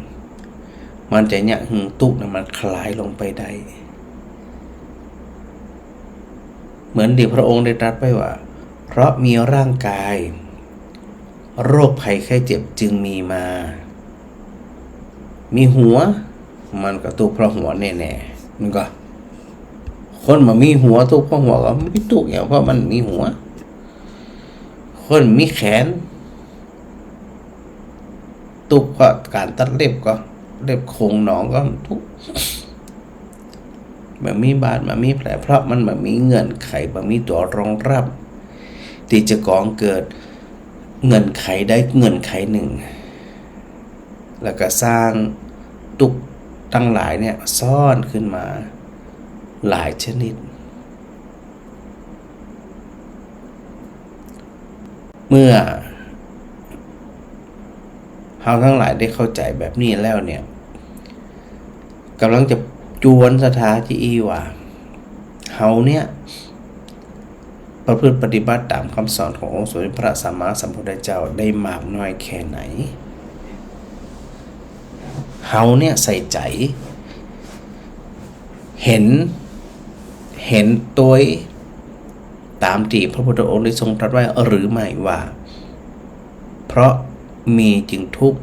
มันจะเยียะหื้อตุ๊กข์นั้นมันคลายลงไปได้ เหมือนตี้พระองค์ได้ตรัสไว้ว่า เพราะมีร่างกาย โรคภัยไข้เจ็บจึงมีมา มีหัว มันก็ตุ๊กข์เพราะหัวแน่ๆ มันก็ ค คนบ่มีหัวตุ๊กข์เพราะหัว ก็บ่มีตุ๊กข์หยัง เพราะมันมีหัว คนมีแขนตุ๊กข์เพราะก๋านตัดเล็บ ก็เล็บขงหนองก็ตุ๊กข์ บ่มีบาดบ่มีแผล เพราะมันบ่มีเงื่อนไข บ่มีตั๋วรองรับ ตี้จะก่อเกิดเงื่อนไขใดเงื่อนไขนึ่ง แล้วก็สร้างตุ๊กข์ตังหลายเนี่ยซ้อนขึ้นมาหลายชนิด เมื่อเฮาตังหลายได้เข้าใจ๋แบบนี้แล้วเนี่ย ก่ำลังจะจวนศรัทธาจะอี้ว่า เฮาเนี่ย ประพฤติปฏิบัติต๋ามกำสอนขององค์สมเด็จพระสัมมาสัมพุทธเจ้าได้มากน้อยแค่ไหน เฮาเนี่ยใส่ใจ๋ เห็น เห็นตวยต๋ามตี้พระพุทธองค์ได้ทรงตรัสไว้หรือไม่ว่า เพราะมีจึงทุกข์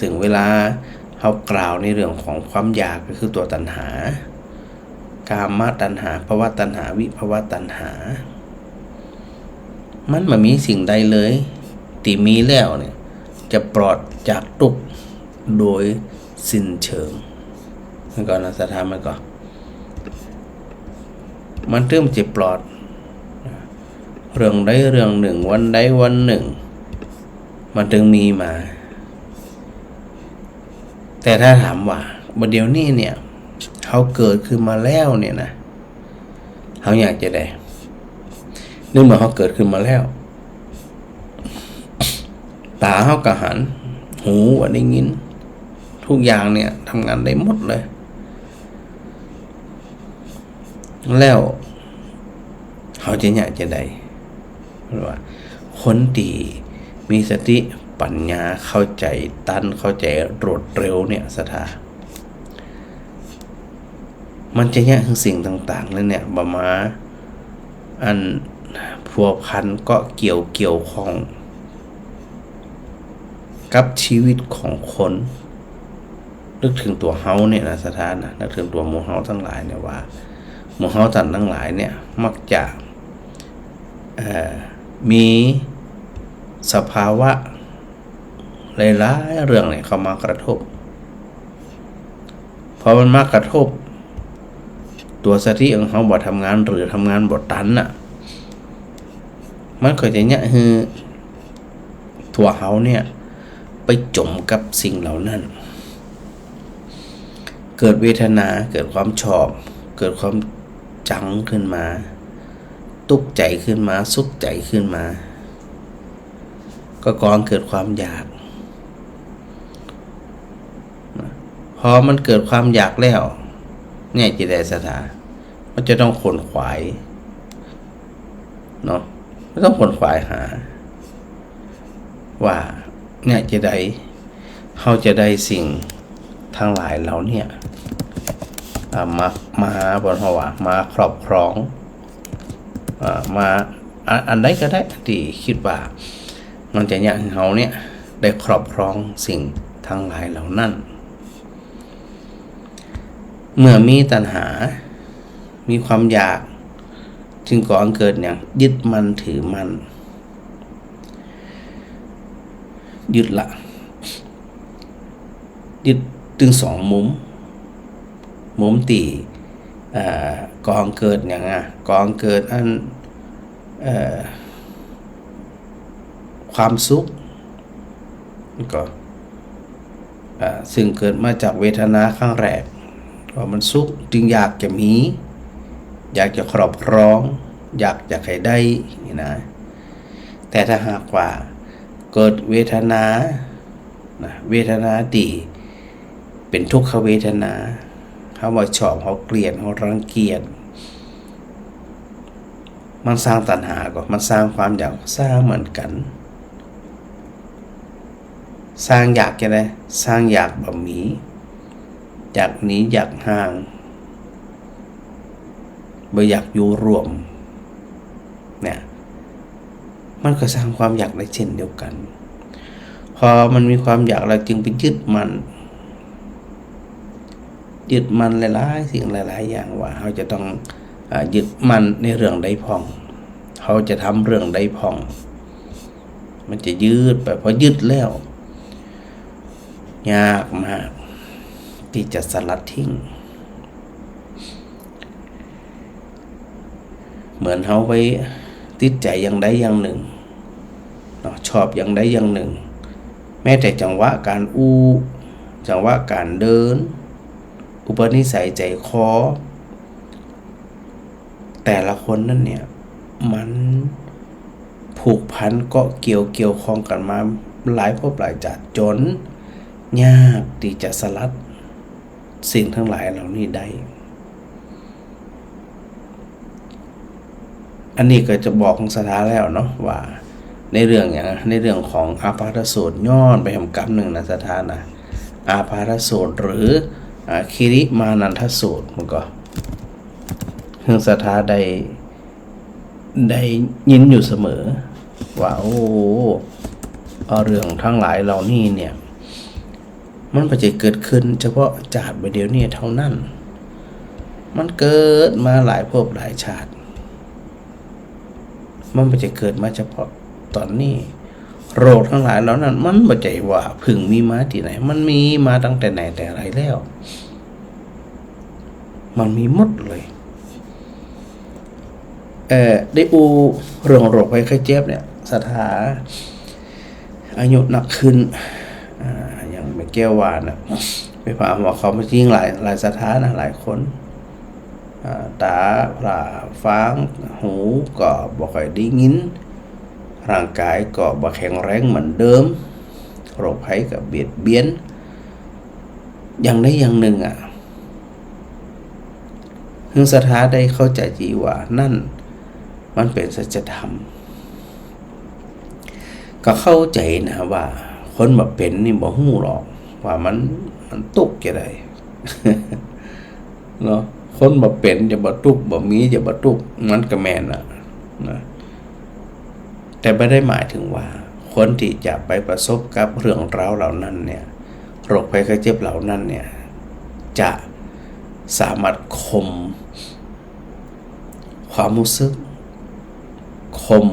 ซึ่งเวลาเฮากล่าวในเรื่องของความอยากก็คือตั๋วตัณหา กามตัณหา ภวตัณหา วิภวตัณหา มันบ่มีสิ่งใดเลย ตี้มีแล้วเนี่ย จะปลอดจากตุ๊กข์โดยสิ้นเชิง มันก็นะ ศรัทธา มันก็ มันตึงจะปลอด เรื่องใดเรื่องนึ่ง วันใดวันนึ่ง มันตึงมีมา แต่ถ้าถามว่า บ่าเดี่ยวนี้เนี่ย เฮาเกิดขึ้นมาแล้วเนี่ยนะ เฮาอยากจะใด ในเมื่อเฮาเกิดขึ้นมาแล้ว ต๋าเฮาก็หัน หูก็ได้ยิน ทุกอย่างเนี่ยทำงานได้หมดเลย แล้วเฮาจะอยากจะใด เพราะว่าคนตี้มีสติปัญญาเข้าใจ๋ตัน เข้าใจ๋รวดเร็วเนี่ย ศรัทธา มันจะเยียะหื้อสิ่งต่างๆ นั้นเนี่ย บ่มาอันพัวพันเกาะเกี่ยว เกี่ยวข้องกับชีวิตของคน นึกเถิงตั๋วเฮาเนี่ยนะ ศรัทธานะ นึกเถิงตั๋วหมู่เฮาตังหลายเนี่ยว่า หมู่เฮาต้านตังหลายเนี่ย มักจะ เอ่อ มีสภาวะ หลายๆ เรื่องเนี่ยเข้ามากระทบ พอมันมากระทบ ตั๋วสติของเฮาบ่ทำงาน หรือทำงานบ่ตันน่ะ มันก็จะเยียะหื้อตั๋วเฮาเนี่ยไปจ๋มกับสิ่งเหล่านั้น เกิดเวทนา เกิดความชอบ เกิดความจังขึ้นมา ตุ๊กข์ใจ๋ขึ้นมา สุขใจ๋ขึ้นมา ก็ก่อเกิดความอยาก พอมันเกิดความอยากแล้ว เนี่ยจะใด ศรัทธา มันจะต้องขวนขวายเนาะ มันต้องขวนขวายหา ว่าเนี่ยจะใด เฮาจะได้สิ่งทั้งหลายเหล่าเนี่ย อ่า มา มาบ่าเฮาว่า มาครอบครอง อ่า มา อ่ะ อันใดก็ได้ตี้กึ๊ดว่า มันจะเยียะหื้อเฮาเนี่ยได้ครอบครองสิ่งทั้งหลายเหล่านั้น เมื่อมีตัณหา มีความอยาก จึงก่อเกิดหยัง ยึดมั่นถือมั่น ยึดละ ยึดตึงสองมุม มุมตี้ เอ่อ ก่อเกิดหยังอะ ก่อเกิดอัน เอ่อ ความสุข ก็ เอ่อ ซึ่งเกิดมาจากเวทนาครั้งแรก ว่ามันสุข จึงอยากจะมี อยากจะครอบครอง อยากจะให้ได้ นี่นะ แต่ถ้าหากว่าเกิดเวทนา นะ เวทนาตี้เป๋นทุกขเวทนา เฮาบ่ชอบ เฮาเกลียด เฮารังเกียจ มันสร้างตัณหาก่อ มันสร้างความอยาก สร้างเหมือนกั๋น สร้างอยากจะใด สร้างอยากบ่มี อยากหนี อยากห่าง บ่อยากอยู่ร่วม เนี่ย มันก็สร้างความอยากได้เช่นเดียวกั๋น พอมันมีความอยากแล้วจึงไปยึดมั่น ยึดมั่นหลายๆ สิ่งหลายๆ อย่างว่าเฮาจะต้อง อ่า ยึดมั่นในเรื่องใดพ่อง เฮาจะทำเรื่องใดพ่อง มันจะยึดไป พอยึดแล้ว ยากมากตี้จะสลัดทิ้ง เหมือนเฮาไปติดใจ๋อย่างใดอย่างนึ่งเนาะ ชอบอย่างใดอย่างนึ่ง แม้แต่จังหวะก๋านอู้ จังหวะก๋านเดิน อุปนิสัยใจ๋คอ แต่ละคนนั้นเนี่ย มันผูกพันเกาะเกี่ยว เกี่ยวข้องกั๋นมาหลายภพหลายจาติ จ๋นยากตี้จะสลัดสิ่งตังหลายเหล่านี้ได้ อันนี้ก็จะบอกของศรัทธาแล้วเนาะ ว่าในเรื่องหยัง ในเรื่องของอาพาธสูตร ย้อนไปแหมกำนึ่งนะศรัทธานะ อาพาธสูตรหรือ อ่า คิริมานันทสูตร มันก็ ซึ่งศรัทธาได้ ได้ยินอยู่เสมอ ว่า โอ้ เรื่องตังหลายเหล่านี้เนี่ย มันบ่ใจ้เกิดขึ้นเฉพาะจาติบ่าเดี่ยวนี้เต้านั้น มันเกิดมาหลายภพหลายจาติ มันบ่ใจ้เกิดมาเฉพาะต๋อนนี้ โรคตังหลายเหล่านั้น มันบ่ใจ้ว่าเพิ่งมีมาตี้ไหน มันมีมาตั้งแต่ไหนแต่ไรแล้ว มันมีหมดเลย เอ่อ ได้อู้เรื่องโรคภัยไข้เจ็บเนี่ย ศรัทธา อายุนักขึ้น อ่า อย่างแม่แก้วว่าน่ะ ไปผ่าหัวเขามาจริงหลาย หลายศรัทธานะ หลายคน อ่า ต๋าพร่าฟาง หูก็บ่ค่อยได้ยิน ร่างก๋ายก็บ่แข็งแรงเหมือนเดิม โรคภัยก็เบียดเบียน อย่างใดอย่างนึ่งอะ ซึ่งศรัทธาได้เข้าใจ๋จี๋ว่านั่นมันเป๋นสัจธรรม ก็เข้าใจ๋นะว่าคนบ่เป๋นนี่บ่ฮู้หรอกว่ามัน มันตุ๊กข์จะใด เนาะ คนบ่เป๋นจะบ่ตุ๊กข์ บ่มีจะบ่ตุ๊กข์ มันก็แม่นน่ะ นะ แต่บ่ได้หมายเถิงว่าคนตี้จะไปประสบกับเรื่องราวเหล่านั้นเนี่ย โรคภัยไข้เจ็บเหล่านั้นเนี่ย จะสามารถข่มความฮู้สึก ข่ม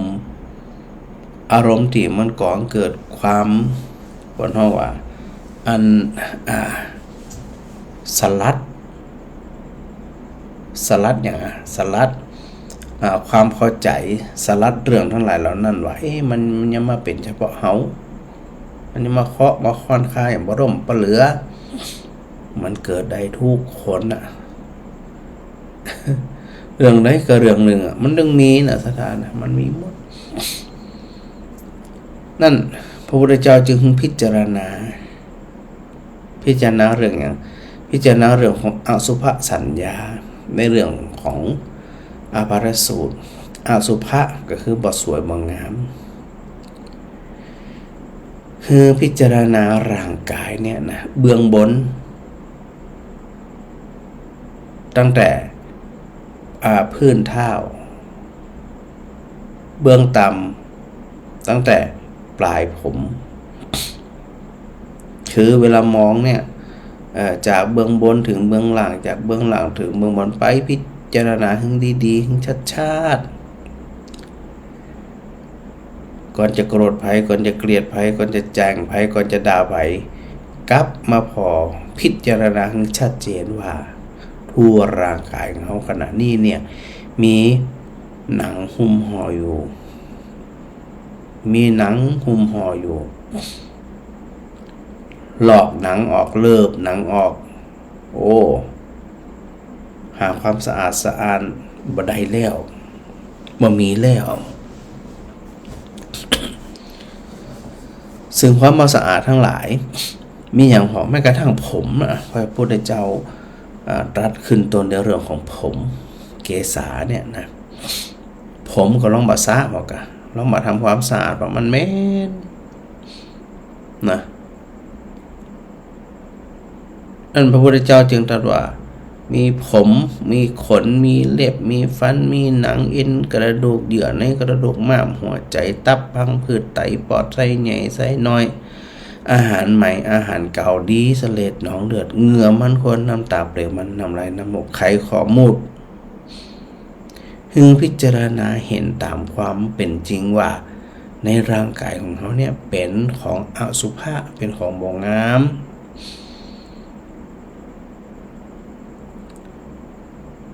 อารมณ์ตี้มันก่อเกิดความ เปิ้นฮ้องว่า อัน อ่า สลัด สลัดหยังอะ สลัด อ่า ความเข้าใจ๋ สลัดเรื่องตังหลายเหล่านั้นว่า เอ๊ะ มัน มันยังมาเป๋นเฉพาะเฮา มันยังมาเคาะมาค้อนคายบ่ล่มบ่เหลือ มันเกิดได้กู้คนน่ะ เรื่องใดก็เรื่องนึ่งอะ มันต้องมีน่ะ ศรัทธานะ มันมีหมด นั่น พระพุทธเจ้าจึงพิจารณา พิจารณาเรื่องหยัง พิจารณาเรื่องของอสุภสัญญา ในเรื่องของอาพาธสูตร อสุภะก็คือบ่สวยบ่งาม คือพิจารณาร่างก๋ายเนี่ยนะ เบื้องบน ตั้งแต่ อ่า พื้นเท้า เบื้องต่ำ ตั้งแต่ปลายผม คือเวลามองเนี่ย เอ่อ จากเบื้องบนเถิงเบื้องล่าง จากเบื้องล่างเถิงเบื้องบน ไปพิจารณาหื้อดีๆ หื้อชัดๆ ก่อนจะโกรธใผ ก่อนจะเกลียดใผ ก่อนจะแจ้งใผ ก่อนจะด่าใผ กลับมาผ่อพิจารณาหื้อชัดเจนว่า ทั่วร่างก๋ายของเฮาขณะนี้เนี่ย มีหนังหุ้มห่ออยู่ มีหนังหุ้มห่ออยู่ ลอกหนังออก เลิบหนังออก โอ้ หาความสะอาดสะอ้านบ่ได้แล้ว บ่มีแล้ว ซึ่งความบ่สะอาดตังหลาย มีหยังพ่อง แม้กระทั่งผมน่ะ พระพุทธเจ้า อ่า ตรัสขึ้นต้นในเรื่องของผม เกศาเนี่ยนะ ผมก็ลองบ่สระบ่กะ ลองบ่ทำความสะอาดบ่ มันเหม็น นะ อั้นพระพุทธเจ้าจึงตรัสว่า มีผม มีขน มีเล็บ มีฟัน มีหนัง เอ็น กระดูก เยื่อในกระดูก ม้าม หัวใจ๋ ตับ พังผืด ไต ปอด ไส้ใหญ่ ไส้น้อย อาหารใหม่ อาหารเก่า ดีเสลด หนองเลือด เหงื่อมันข้น น้ำตาเปลวมัน น้ำลาย น้ำมูก ไขข้อมูด หื้อพิจารณาเห็นต๋ามความเป๋นจริงว่า ในร่างก๋ายของเฮาเนี่ยเป๋นของอสุภะ เป๋นของบ่งาม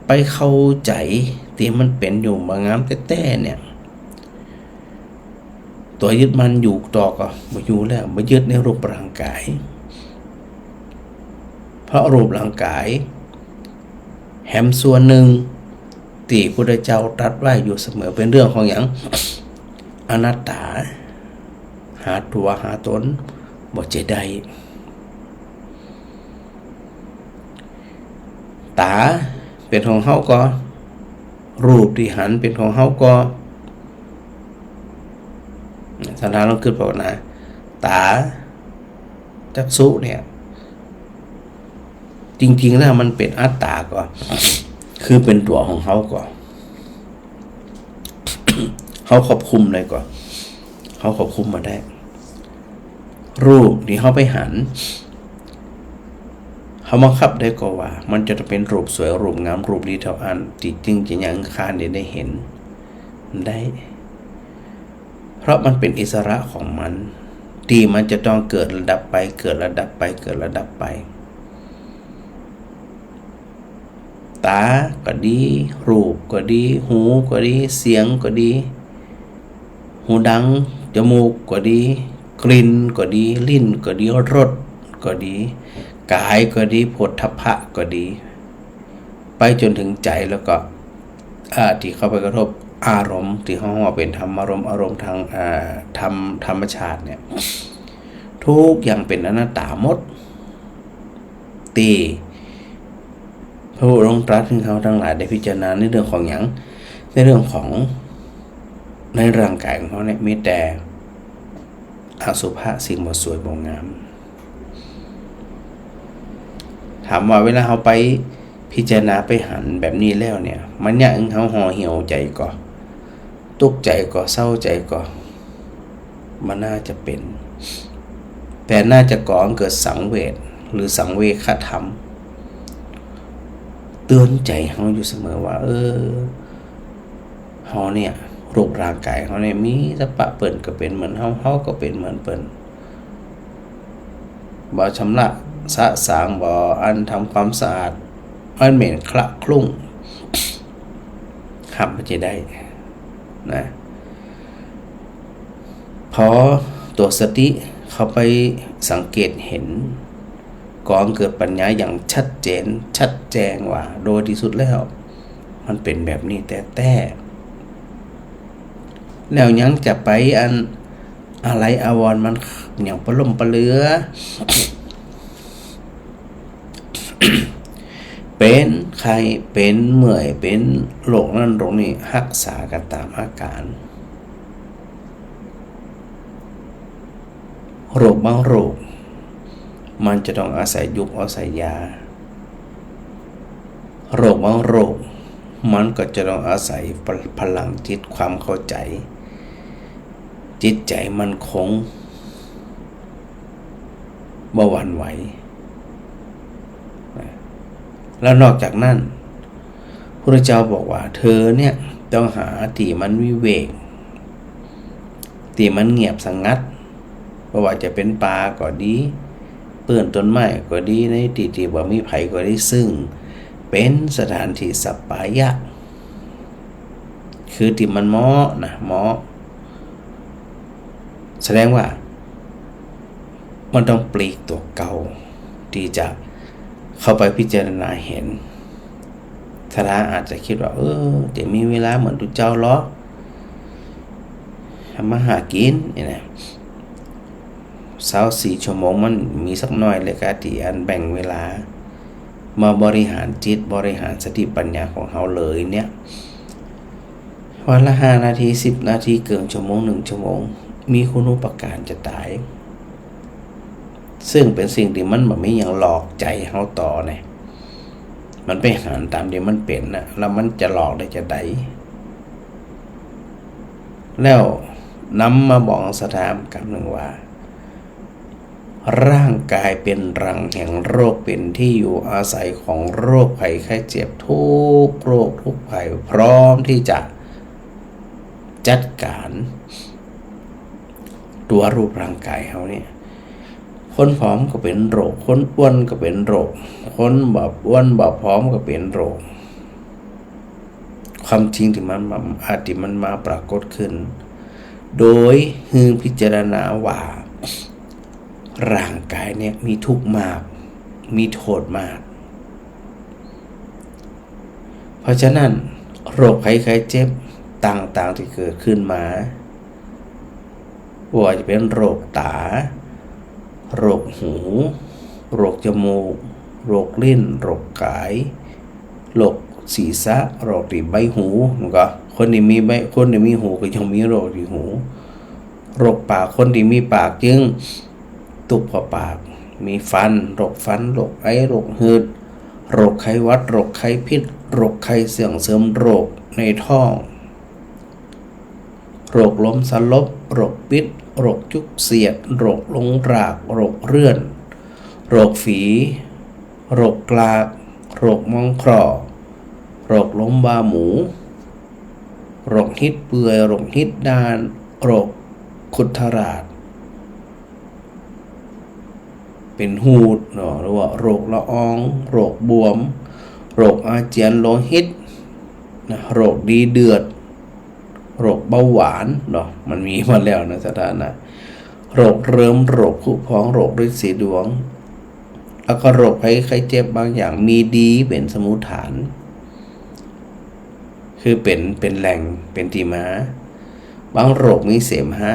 ไปเข้าใจ๋ตี้มันเป๋นอยู่บ่งามแต๊ๆ เนี่ย ตั๋วยึดมั่นอยู่ต่อก่อ บ่อยู่แล้ว บ่ยึดในรูปร่างก๋าย เพราะรูปร่างก๋ายแหมส่วนนึ่งตี้พุทธเจ้าตรัสไว้อยู่เสมอ เป๋นเรื่องของหยัง อนัตตา หาตั๋วหาต๋นบ่ใจ้ได้ ต๋าเป๋นของเฮาก่อ รูปตี้หันเป๋นของเฮาก่อ ศรัทธาลองกึ๊ดภาวนา ต๋า จักขุเนี่ย จริงๆ แล้วมันเป๋นอัตตาก่อ คือเป๋นตั๋วของเฮาก่อ เฮาควบคุมได้ก่อ เฮาควบคุมมันได้ รูปตี้เฮาไปหัน เฮาบังคับได้ก่อว่า มันจะต้องเป๋นรูปสวย รูปงาม รูปดีเต้าอั้น ตี้จึงจะยังคานได้ ได้หันได้ เพราะมันเป๋นอิสระของมัน ตี้มันจะต้องเกิดและดับไป เกิดและดับไป เกิดและดับไป ต๋าก็ดี รูปก็ดี หูก็ดี เสียงก็ดี ฮูดัง จมูกก็ดี กลิ่นก็ดี ลิ้นก็ดี รสก็ดี ก๋ายก็ดี โผฏฐัพพะก็ดี ไปจ๋นเถิงใจ๋แล้วก่อ อ่า ตี้เข้าไปกระทบอารมณ์ตี้เฮาว่าเป๋นธรรมารมณ์ อารมณ์ตาง อ่า ธรรม ธรรมชาติเนี่ย กู้อย่างเป๋นอนัตตาหมด ตี้พระพุทธองค์ตรัสหื้อเฮาตังหลายได้พิจารณาในเรื่องของหยัง ในเรื่องของในร่างก๋ายของเฮาเนี่ยมีแต่อสุภะ สิ่งบ่สวยบ่งาม ถามว่าเวลาเฮาไปพิจารณาไปหันแบบนี้แล้วเนี่ย มันเยียะหื้อเฮาห่อเหี่ยวใจ๋ก่อ ตุ๊กใจ๋ก่อ เศร้าใจ๋ก่อ มันน่าจะเป๋น แต่น่าจะก่อหื้อเกิดสังเวช หรือสังเวคธรรม เตือนใจ๋เฮาอยู่เสมอว่า เออ เฮาเนี่ย รูปร่างก๋ายเฮาเนี่ย มีแต่ปะเปิ้นก็เป๋นเหมือนเฮา เฮาก็เป๋นเหมือนเปิ้น บ่ชำระสะสาง บ่อันทำความสะอาด มันเหม็นคละคลุ้ง ห้ามบ่ใจ้ได้นะ พอตั๋วสติเข้าไปสังเกตหัน ก่อหื้อเกิดปัญญาอย่างชัดเจน ชัดแจ้งว่า โดยตี้สุดแล้ว มันเป๋นแบบนี้แต๊ๆ แล้วยังจะไปอัน อาลัยอาวรณ์มันหยังปะล่มปะเหลือ เป๋นไข้ เป๋นเมื่อย เป๋นโรคนั้นโรคนี้ ฮักษากั๋นต๋ามอาก๋าน โรคบางโรค มันจะต้องอาศัยยุกอาศัยยา โรคบางโรค มันก็จะต้องอาศัยพ- พลังจิต ความเข้าใจ๋ จิตใจ๋มั่นคง บ่หวั่นไหว แล้วนอกจากนั้น พุทธเจ้าบอกว่า เธอเนี่ยต้องหาตี้มันวิเวก ตี้มันเงียบสงัด บ่ว่าจะเป๋นป่าก็ดี เปื้อนต้นไม้ก็ดี ในตี้ตี้บ่มีใผก็ดี ซึ่งเป๋นสถานตี้สัปปายะ คือตี้มันเหมาะนะ เหมาะ แสดงว่ามันต้องปลีกตั๋วเก่าตี้จะเข้าไปพิจารณาหัน ศรัทธาอาจจะกึ๊ดว่า เออ จะมีเวลาเหมือนตุ๊เจ้าหรอ ทำมาหากิ๋นนี่นะ ซาวสี่ชั่วโมงมันมีสักหน้อยเลยกาตี้อันแบ่งเวลามาบริหารจิต บริหารสติปัญญาของเฮาเลยเนี่ย วันละห้านาที สิบนาที เกิ่งชั่วโมง นึ่งชั่วโมง มีคุณูปการจะต๋าย ซึ่งเป๋นสิ่งตี้มันบ่มีหยังหลอกใจ๋เฮาต่อเนี่ย มันไปหันต๋ามตี้มันเป๋นนะ แล้วมันจะหลอกได้จาใด แล้วนำมาบอกศรัทธากำนึ่งว่า ร่างกายเป๋นรังแห่งโรค เป๋นตี้อยู่อาศัยของโรคภัยไข้เจ็บ ทุกโรคทุกภัย พร้อมตี้จะจัดก๋านตั๋วรูปร่างกายเฮาเนี่ย คนผอมก็เป๋นโรค คนอ้วนก็เป๋นโรค คนบ่อ้วนบ่ผอมก็เป๋นโรค ความจริงตี้มันมา ตี้มันมาปรากฏขึ้น โดยหื้อพิจารณาว่า ร่างกายเนี่ยมีทุกข์มาก มีโต้ษมาก เพราะฉะนั้น โรคภัยไข้เจ็บต่างๆ ตี้เกิดขึ้นมา บ่ว่าจะเป๋นโรคต๋า โรคหู โรคจมูก โรคลิ้น โรคก๋าย โรคศีรษะ โรคตี้ใบหู มันก็ คนตี้มีใบ คนตี้มีหูก็ย่อมมีโรคตี้หู โรคปาก คนตี้มีปากจึงตุ๊กข์เพราะปาก มีฟัน โรคฟัน โรคไอ โรคหืด โรคไข้หวัด โรคไข้พิษ โรคไข้เสื่องเสิม โรคในท้อง โรคลมสลบ โรคปิ๊ด โรคจุกเสียด โรคลงราก โรคเรื่อน โรคฝี โรคกราก โรคมองคลอ โรคลมบ้าหมู โรคฮิตเปื่อย โรคฮิตด้าน โรคคุดทราด เป๋นหูดเนาะ หรือว่าโรคละออง โรคบวม โรคอาเจียนโลหิตนะ โรคดีเดือด โรคเบาหวานเนาะ มันมีมาแล้วนะ สถานะ โรคเริม โรคผุพอง โรคริดสีดวง แล้วก็โรคภัยไข้เจ็บบางอย่างมีดีเป๋นสมุฏฐาน คือเป๋น เป๋นแหล่ง เป๋นตี้มา บางโรคมีเสมหะ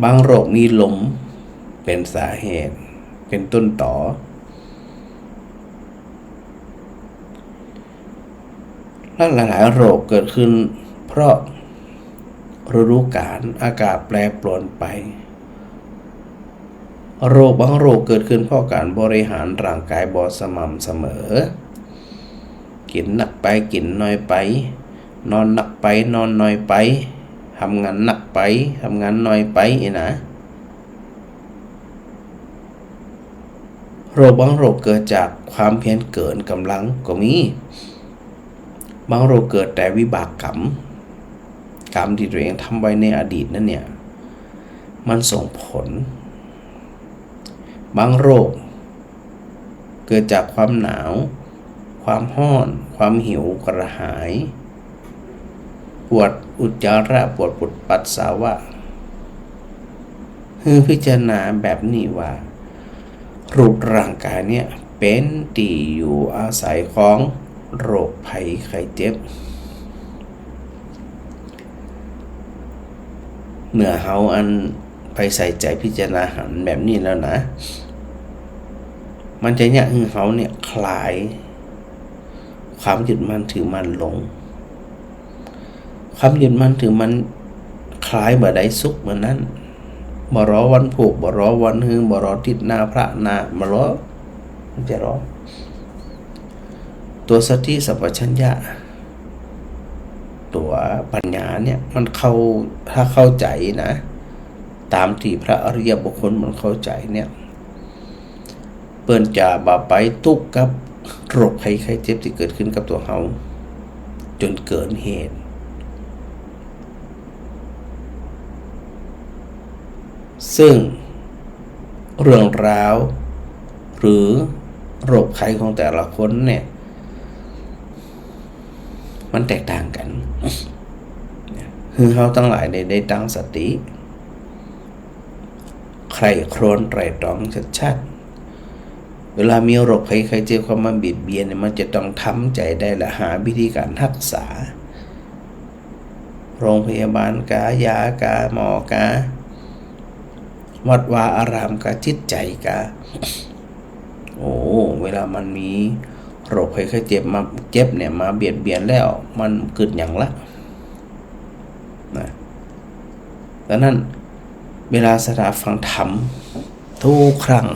บางโรคมีลมเป๋นสาเหตุ เป๋นต้นตอ และหลายๆ โรคเกิดขึ้นเพราะฤดูกาล อากาศแปรปรวนไป โรคบางโรคเกิดขึ้นเพราะก๋านบริหารร่างกายบ่สม่ำเสมอ กิ๋นนักไป กิ๋นน้อยไป นอนนักไป นอนน้อยไป ทำงานนักไป ทำงานน้อยไป อี้นะ โรคบางโรคเกิดจากความเพียรเกินก๋ำลังก็มี บางโรคเกิดแต่วิบากกรรม กรรมตี้ตั๋วเองทำไว้ในอดีตนั้นเนี่ย มันส่งผล บางโรคเกิดจากความหนาว ความฮ้อน ความหิวกระหาย ปวดอุจจาระ ปวด ปวดปัสสาวะ หื้อพิจารณาแบบนี้ว่า รูปร่างกายเนี่ยเป๋นตี้อยู่อาศัยของโรคภัยไข้เจ็บ เมื่อเฮาอันไปใส่ใจ๋พิจารณาหันแบบนี้แล้วนะ มันจะเยียะหื้อเฮาเนี่ยคลายความยึดมั่นถือมั่นลง ความยึดมั่นถือมั่นคลายบ่ได้สุขเมื่อนั้น บ่รอวันผูก บ่รอวันหื้อ บ่รอติ๊ดหน้าพระหน้า บ่รอ มันจะรอ ตั๋วสติสัมปชัญญะ ตั๋วปัญญาเนี่ยมันเข้า ถ้าเข้าใจ๋นะ ต๋ามตี้พระอริยบุคคลมันเข้าใจ๋เนี่ย เปิ้นจะบ่ไปตุ๊กข์กับโรคภัยไข้เจ็บตี้เกิดขึ้นกับตั๋วเฮาจ๋นเกินเหตุ ซึ่งเรื่องราวหรือโรคภัยของแต่ละคนเนี่ย มันแตกต่างกั๋น หื้อเฮาตังหลายได้ ได้ตั้งสติ ใคร่ครวญไตร่ตรองชัดๆ เวลามีโรคภัยไข้เจ็บเข้ามาเบียดเบียนเนี่ย มันจะต้องทำใจ๋ได้และหาวิธีก๋านฮักษา โรงพยาบาลกา ยากา หมอกา วัดวาอารามกา จิตใจ๋กา โอ้ เวลามันมีโรคภัยไข้เจ็บมา เจ็บเนี่ยมาเบียดเบียนแล้ว มันกึ๊ดหยังละ นะ ดังนั้นเวลาศรัทธาฟังธรรมทุกครั้ง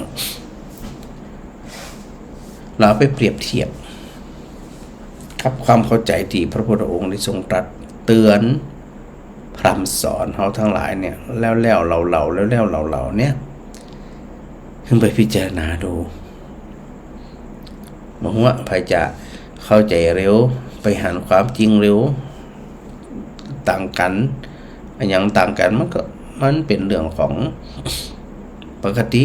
เฮาไปเปรียบเทียบกับความเข้าใจ๋ตี้พระพุทธองค์ได้ทรงตรัสเตือนพ ตร่ำสอนเฮาตังหลายเนี่ย แล้วๆ เหล่าๆ แล้วๆ เหล่าๆ เนี่ย ขึ้นไปพิจารณาดู บ่ฮู้ว่าใผจะเข้าใจ๋เร็ว ไปหันความจริงเร็ว ต่างกั๋น อะหยังต่างกั๋น มันก็ มันเป๋นเรื่องของปกติ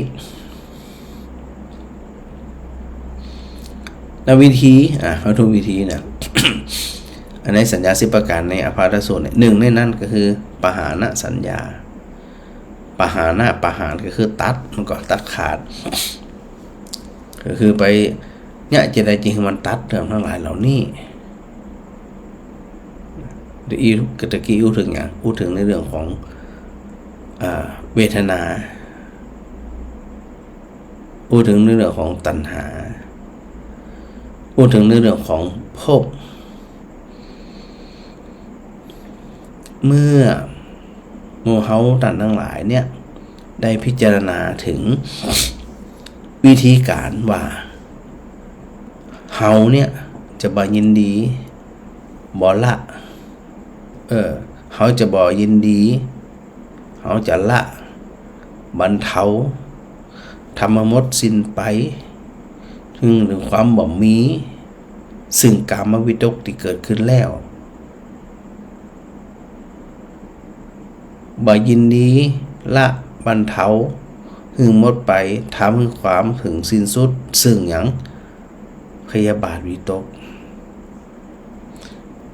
แล้ววิธี อ่ะ เฮาดูวิธีนะ อันในสัญญาสิบประก๋านในอภาทสูตรเนี่ย นึ่งในนั้นก็คือปหาณสัญญา ปหาณะ ปหาณก็คือตัด มันก็ตัดขาด ก็คือไป เยียะจะใดจึงหื้อมันตัดเรื่องตังหลายเหล่านี้ ตะกี้ ตะกี้อู้เถิงหยัง อู้เถิงในเรื่องของ อ่า เวทนา อู้เถิงในเรื่องของตัณหา อู้เถิงในเรื่องของภพ เมื่อหมู่เฮาต้านตังหลายเนี่ย ได้พิจารณาเถิงวิธีก๋านว่า เฮาเนี่ยจะบ่ยินดี บ่ละ เออ เฮาจะบ่ยินดี เฮาจะละ บรรเทา ทำหื้อหมดสิ้นไป เถิง เถิงความบ่มี ซึ่งกามวิตกตี้เกิดขึ้นแล้ว บ่ยินดี ละ บรรเทา หื้อหมดไป ทำหื้อความเถิงสิ้นสุด ซึ่งหยัง พยาบาทวิตก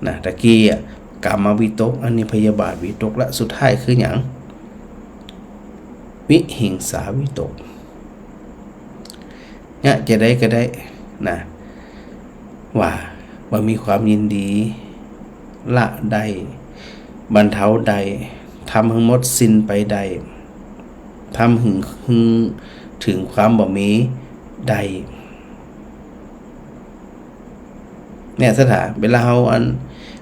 นะ ตะกี้อะ กามวิตก อันนี้พยาบาทวิตก และสุดท้ายคือหยัง วิหิงสาวิตก เนี่ย จะใดก็ได้นะ ว่า ว่ามีความยินดี ละได้ บรรเทาได้ ทำหื้อหมดสิ้นไปได้ ทำหื้อ หื้อเถิงความบ่มีได้ เนี่ย สถา เวลาเฮาอัน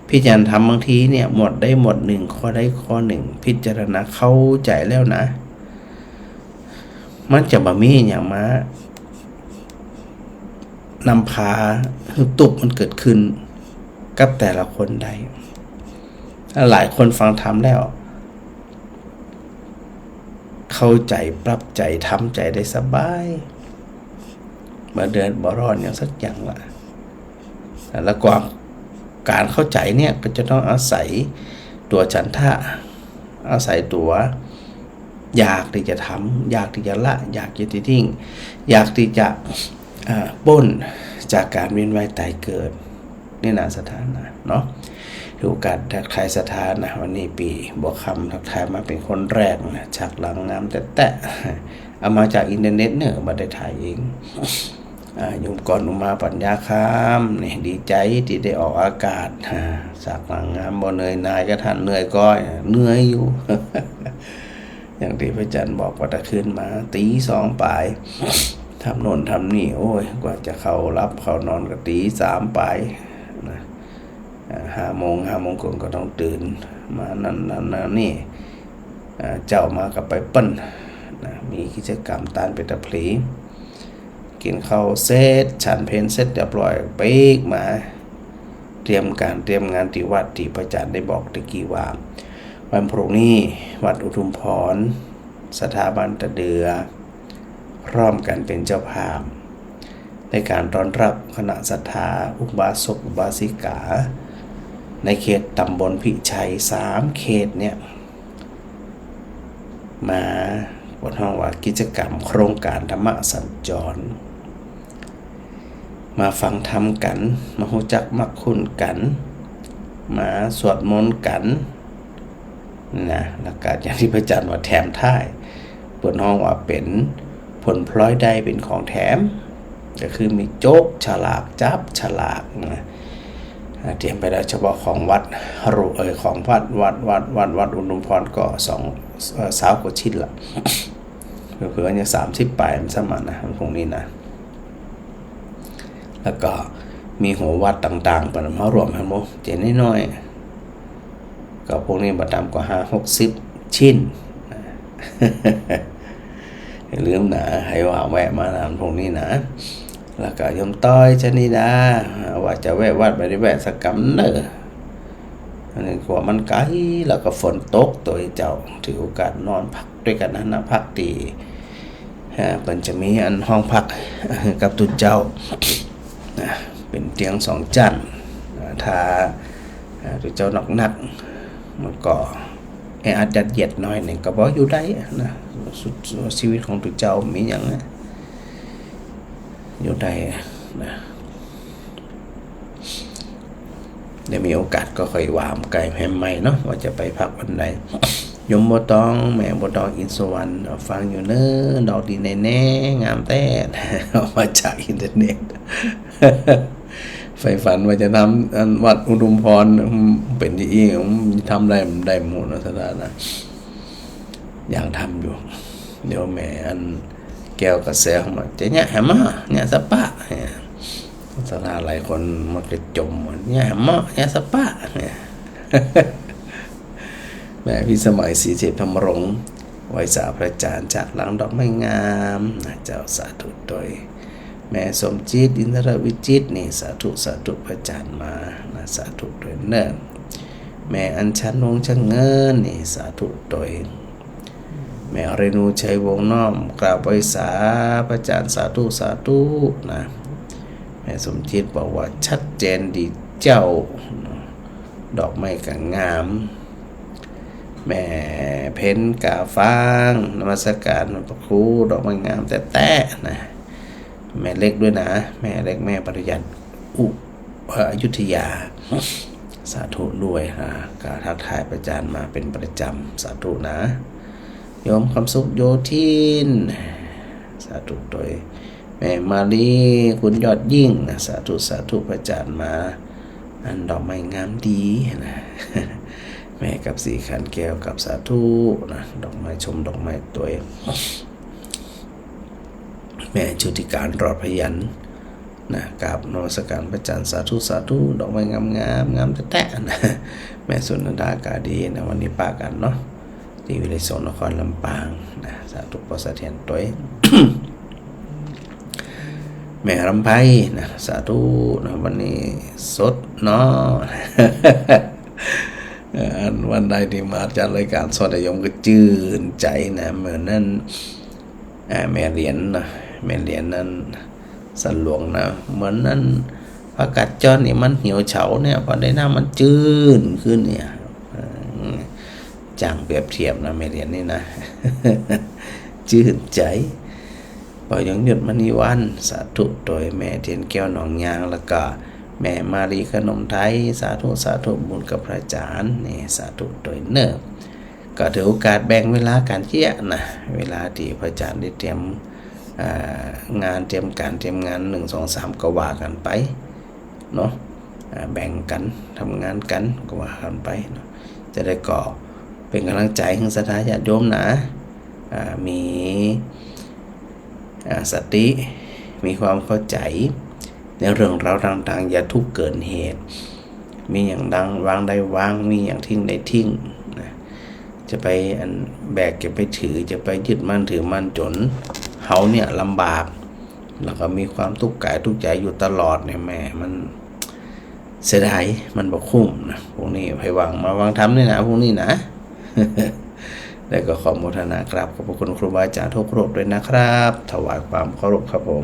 พิจารณาธรรมบางทีเนี่ย หมวดใดหมวดนึ่ง ข้อใดข้อนึ่ง พิจารณาเข้าใจ๋แล้วนะ มันจะบ่มีหยังมานำพาหื้อตุ๊กข์มันเกิดขึ้นกับแต่ละคนได้ หลายคนฟังธรรมแล้ว เข้าใจ๋ ปรับใจ๋ ทำใจ๋ได้สบาย บ่เดือดบ่ร้อนหยังสักอย่างละ แล้วก็ก๋านเข้าใจ๋เนี่ยก็จะต้องอาศัยตั๋วฉันทะ อาศัยตั๋วอยากตี้จะทำ อยากตี้จะละ อยากตี้จะทิ้ง อยากตี้จะ อ่า ป๊นจากก๋านเวียนว่ายต๋ายเกิด นี่นะ สถานะเนาะ ถือโอกาสทักทายสถานะ วันนี้ปี้บัวคำทักทายมาเป๋นคนแรกนะ ฉากหลังงามแต๊ๆ เอามาจากอินเทอร์เน็ตเนาะ บ่ได้ถ่ายเอง อ่า โยมกรอุมาปัญญาคำ นี่ดีใจ๋ตี้ได้ออกอากาศ อ่า ฉากหลังงาม บ่เหนื่อยหน่ายกับต้าน เหนื่อยก้อย เหนื่อยอยู่ อย่างตี้พระอาจ๋ารย์บอกว่า ตะคืนมาตี๋สองป๋าย ทำโน่นทำนี่ โอ้ย กว่าจะเข้าหลับเข้านอนก็ตี๋สามป๋ายนะ อ่า ห้าโมง ห้าโมงครึ่งก็ต้องตื่น มานั่น นั่น นั่นนี่ อ่า เจ๊ามาก็ไปเปิ้นนะ มีกิจก๋รรมตานไปตะพลี กิ๋นข้าวเสร็จ ฉันเพลเสร็จเรียบร้อย ปีกมา เตรียมก๋านเตรียมงานตี้วัด ตี้พระอาจ๋ารย์ได้บอกตะกี้ว่า วันพรุ่งนี้วัดอุทุมพร ศรัทธาบ้านตะเดือ พร้อมกั๋นเป๋นเจ้าภาพ ในก๋านต้อนรับคณะศรัทธาอุบาสกอุบาสิกา ในเขตต๋ำบลพิชัยสามเขตเนี่ย มา เปิ้นฮ้องว่ากิจก๋รรมโครงก๋านธรรมสัญจร มาฟังธรรมกั๋น มาฮู้จักมักคุ้นกั๋น มาสวดมนต์กั๋นนะ แล้วก็อย่างตี้พระอาจ๋ารย์ว่าแถมท้าย เปิ้นฮ้องว่าเป๋นผลพลอยได้เป๋นของแถม ก็คือมีโจ๊กฉลาก จับฉลากนะ อ่า เตรียมไปแล้วเฉพาะของวัด เอ่อ ของวัด วัด วัด วัด วัดอุทุมพรก็สอง เอ่อ ซาวกว่าชิ้นละ เผลอๆ เนี่ย สามสิบป๋ายมันสมานนะ วันพรุ่งนี้นะ แล้วก็มีหัววัดต่างๆ เปิ้นเอามารวมหั้นหมด เจ๋งน้อยๆ ก็พวกนี้บ่ต่ำกว่าห้าหกสิบชิ้นนะ อย่าลืมนะ ใผว่าแวะมานะ วันพรุ่งนี้นะ แล้วก็โยมต้อยชนิดา ว่าจะแวะวัด บ่ได้แวะสักกำเน่อ อันนี้กว่ามันไก๋ แล้วก็ฝนตก ตุ๊เจ้าถือโอกาสนอนพักตวยกั๋นนะ พักตี้ อ่า เปิ้นจะมีอันห้องพัก กับตุ๊เจ้า นะ เป๋นเตียงสองจั๊น อ่า ถ้า อ่า ตุ๊เจ้านักๆ มันก็แออัดยัดเยียดหน้อยนึ่ง ก็บ่อยู่ได้นะ สุด ชีวิตของตุ๊เจ้ามีหยังนะ อยู่ได้นะ เดี๋ยวมีโอกาสก็ค่อยว่ากั๋นใหม่เนาะ ว่าจะไปพักวันใด โยมบัวตอง แม่บัวตอง อินทร์สุวรรณ ฟังอยู่เน้อ ดอกดีแน่ๆ งามแต๊ เอามาจากอินเทอร์เน็ต ใฝ่ฝันว่าจะทำอันวัดอุทุมพร อืม เป๋นจะอี้ อืม ทำได้ ได้หมดนะ สถานะ อยากทำอยู่ เดี๋ยวแม่อันแก้วกระแสเข้ามา จะเยียะแหมเมาะ เยียะสะปะ เนี่ย สถานะหลายคนมันก็จมว่า เยียะแหมเมาะ เยียะสะปะ เนี่ย แม่พิสมัย ศรีเทพธรรมรงค์ ไหว้สาพระอาจ๋ารย์จากหลังดอกไม้งามนะเจ้า สาธุตวย แม่สมจิต อินทรวิจิตรนี่ สาธุ สาธุ พระอาจ๋ารย์มานะ สาธุตวยเน้อ แม่อัญชัน วงศ์ชะเงินนี่ สาธุตวย แม่เรนู ชัยวงศ์ น้อมกราบไหว้สาพระอาจ๋ารย์ สาธุ สาธุนะ แม่สมจิตบอกว่าชัดเจนดีเจ้า ดอกไม้ก็งาม แม่เพ็ญ กาฟาง นมัสการพระครู ดอกไม้งามแต๊ๆ นะ แม่เล็กด้วยนะ แม่เล็ก แม่ปริยัติ อุ เอ่อ อยุธยา สาธุด้วยนะ ก็ทักทายพระอาจ๋ารย์มาเป๋นประจ๋ำ สาธุนะ โยมคำสุข โยธิน สาธุตวย แม่มาลี คุณยอดยิ่งนะ สาธุ สาธุ พระอาจ๋ารย์มา อันดอกไม้งามดีนะ แม่กับสีขันแก้วกับสาธุนะ ดอกไม้ชม ดอกไม้ตวย แม่ชุติการ รอดพยัญชนะ นะ กราบนมัสการพระอาจ๋ารย์ สาธุ สาธุ ดอกไม้งามๆ งามแต๊ๆ นะ แม่สุนันทา กาดีนะ วันนี้ปะกั๋นเนาะ ตี้วิไลสงฆ์นครลำปางนะ สาธุ ป้อเสถียรตวย แม่รำไพนะ สาธุนะ วันนี้สดเนาะ เอ่อ อันวันใดตี้มาจัดรายก๋านสด โยมก็จื้นใจ๋นะ เหมือนนั้น อ่า แม่เหรียญนะ แม่เหรียญนั้น สาหลวงนะ เหมือนนั้น ผักกาดจ้อนนี่มันเหี่ยวเฉาเนี่ย พอได้น้ำมันจื้นขึ้นเนี่ย เออ จ้างเปรียบเทียบนะ แม่เหรียญนี่นะ จื้นใจ๋ ป้อยงยุทธ มณีวรรณ สาธุตวย แม่เทียนแก้ว หนองยาง แล้วก็แม่มาลี ขนมไทย สาธุ สาธุ บุญกับพระอาจ๋ารย์นี่ สาธุตวยเน้อ ก็ถือโอกาสแบ่งเวลากั๋นเยียะนะ เวลาตี้พระอาจ๋ารย์ได้เตรียม อ่า งาน เตรียมก๋าน เตรียมงาน หนึ่ง สอง สาม ก็ว่ากั๋นไปเนาะ อ่า แบ่งกั๋นทำงานกั๋น ก็ว่ากั๋นไปเนาะ จะได้ก่อเป๋นก๋ำลังใจ๋หื้อศรัทธาญาติโยมนะ อ่า มี อ่า สติ มีความเข้าใจ๋ในเรื่องราวต่างๆ อย่าทุกข์เกินเหตุ มีหยังดังวางได้วาง มีหยังทิ้งได้ทิ้งนะ จะไปอันแบก จะไปถือ จะไปยึดมั่นถือมั่นจ๋นเฮาเนี่ยลำบาก แล้วก็มีความตุ๊กข์ก๋ายตุ๊กข์ใจ๋อยู่ตลอดเนี่ย แหม มันเสียดาย มันบ่คุ้มนะ พวกนี้ไปวาง มาวางธรรมนี่นะ พวกนี้นะ แล้วก็ขอโมทนากราบขอบพระคุณครูบาอาจ๋ารย์ทุกรูปด้วยนะครับ ถวายความเคารพครับผม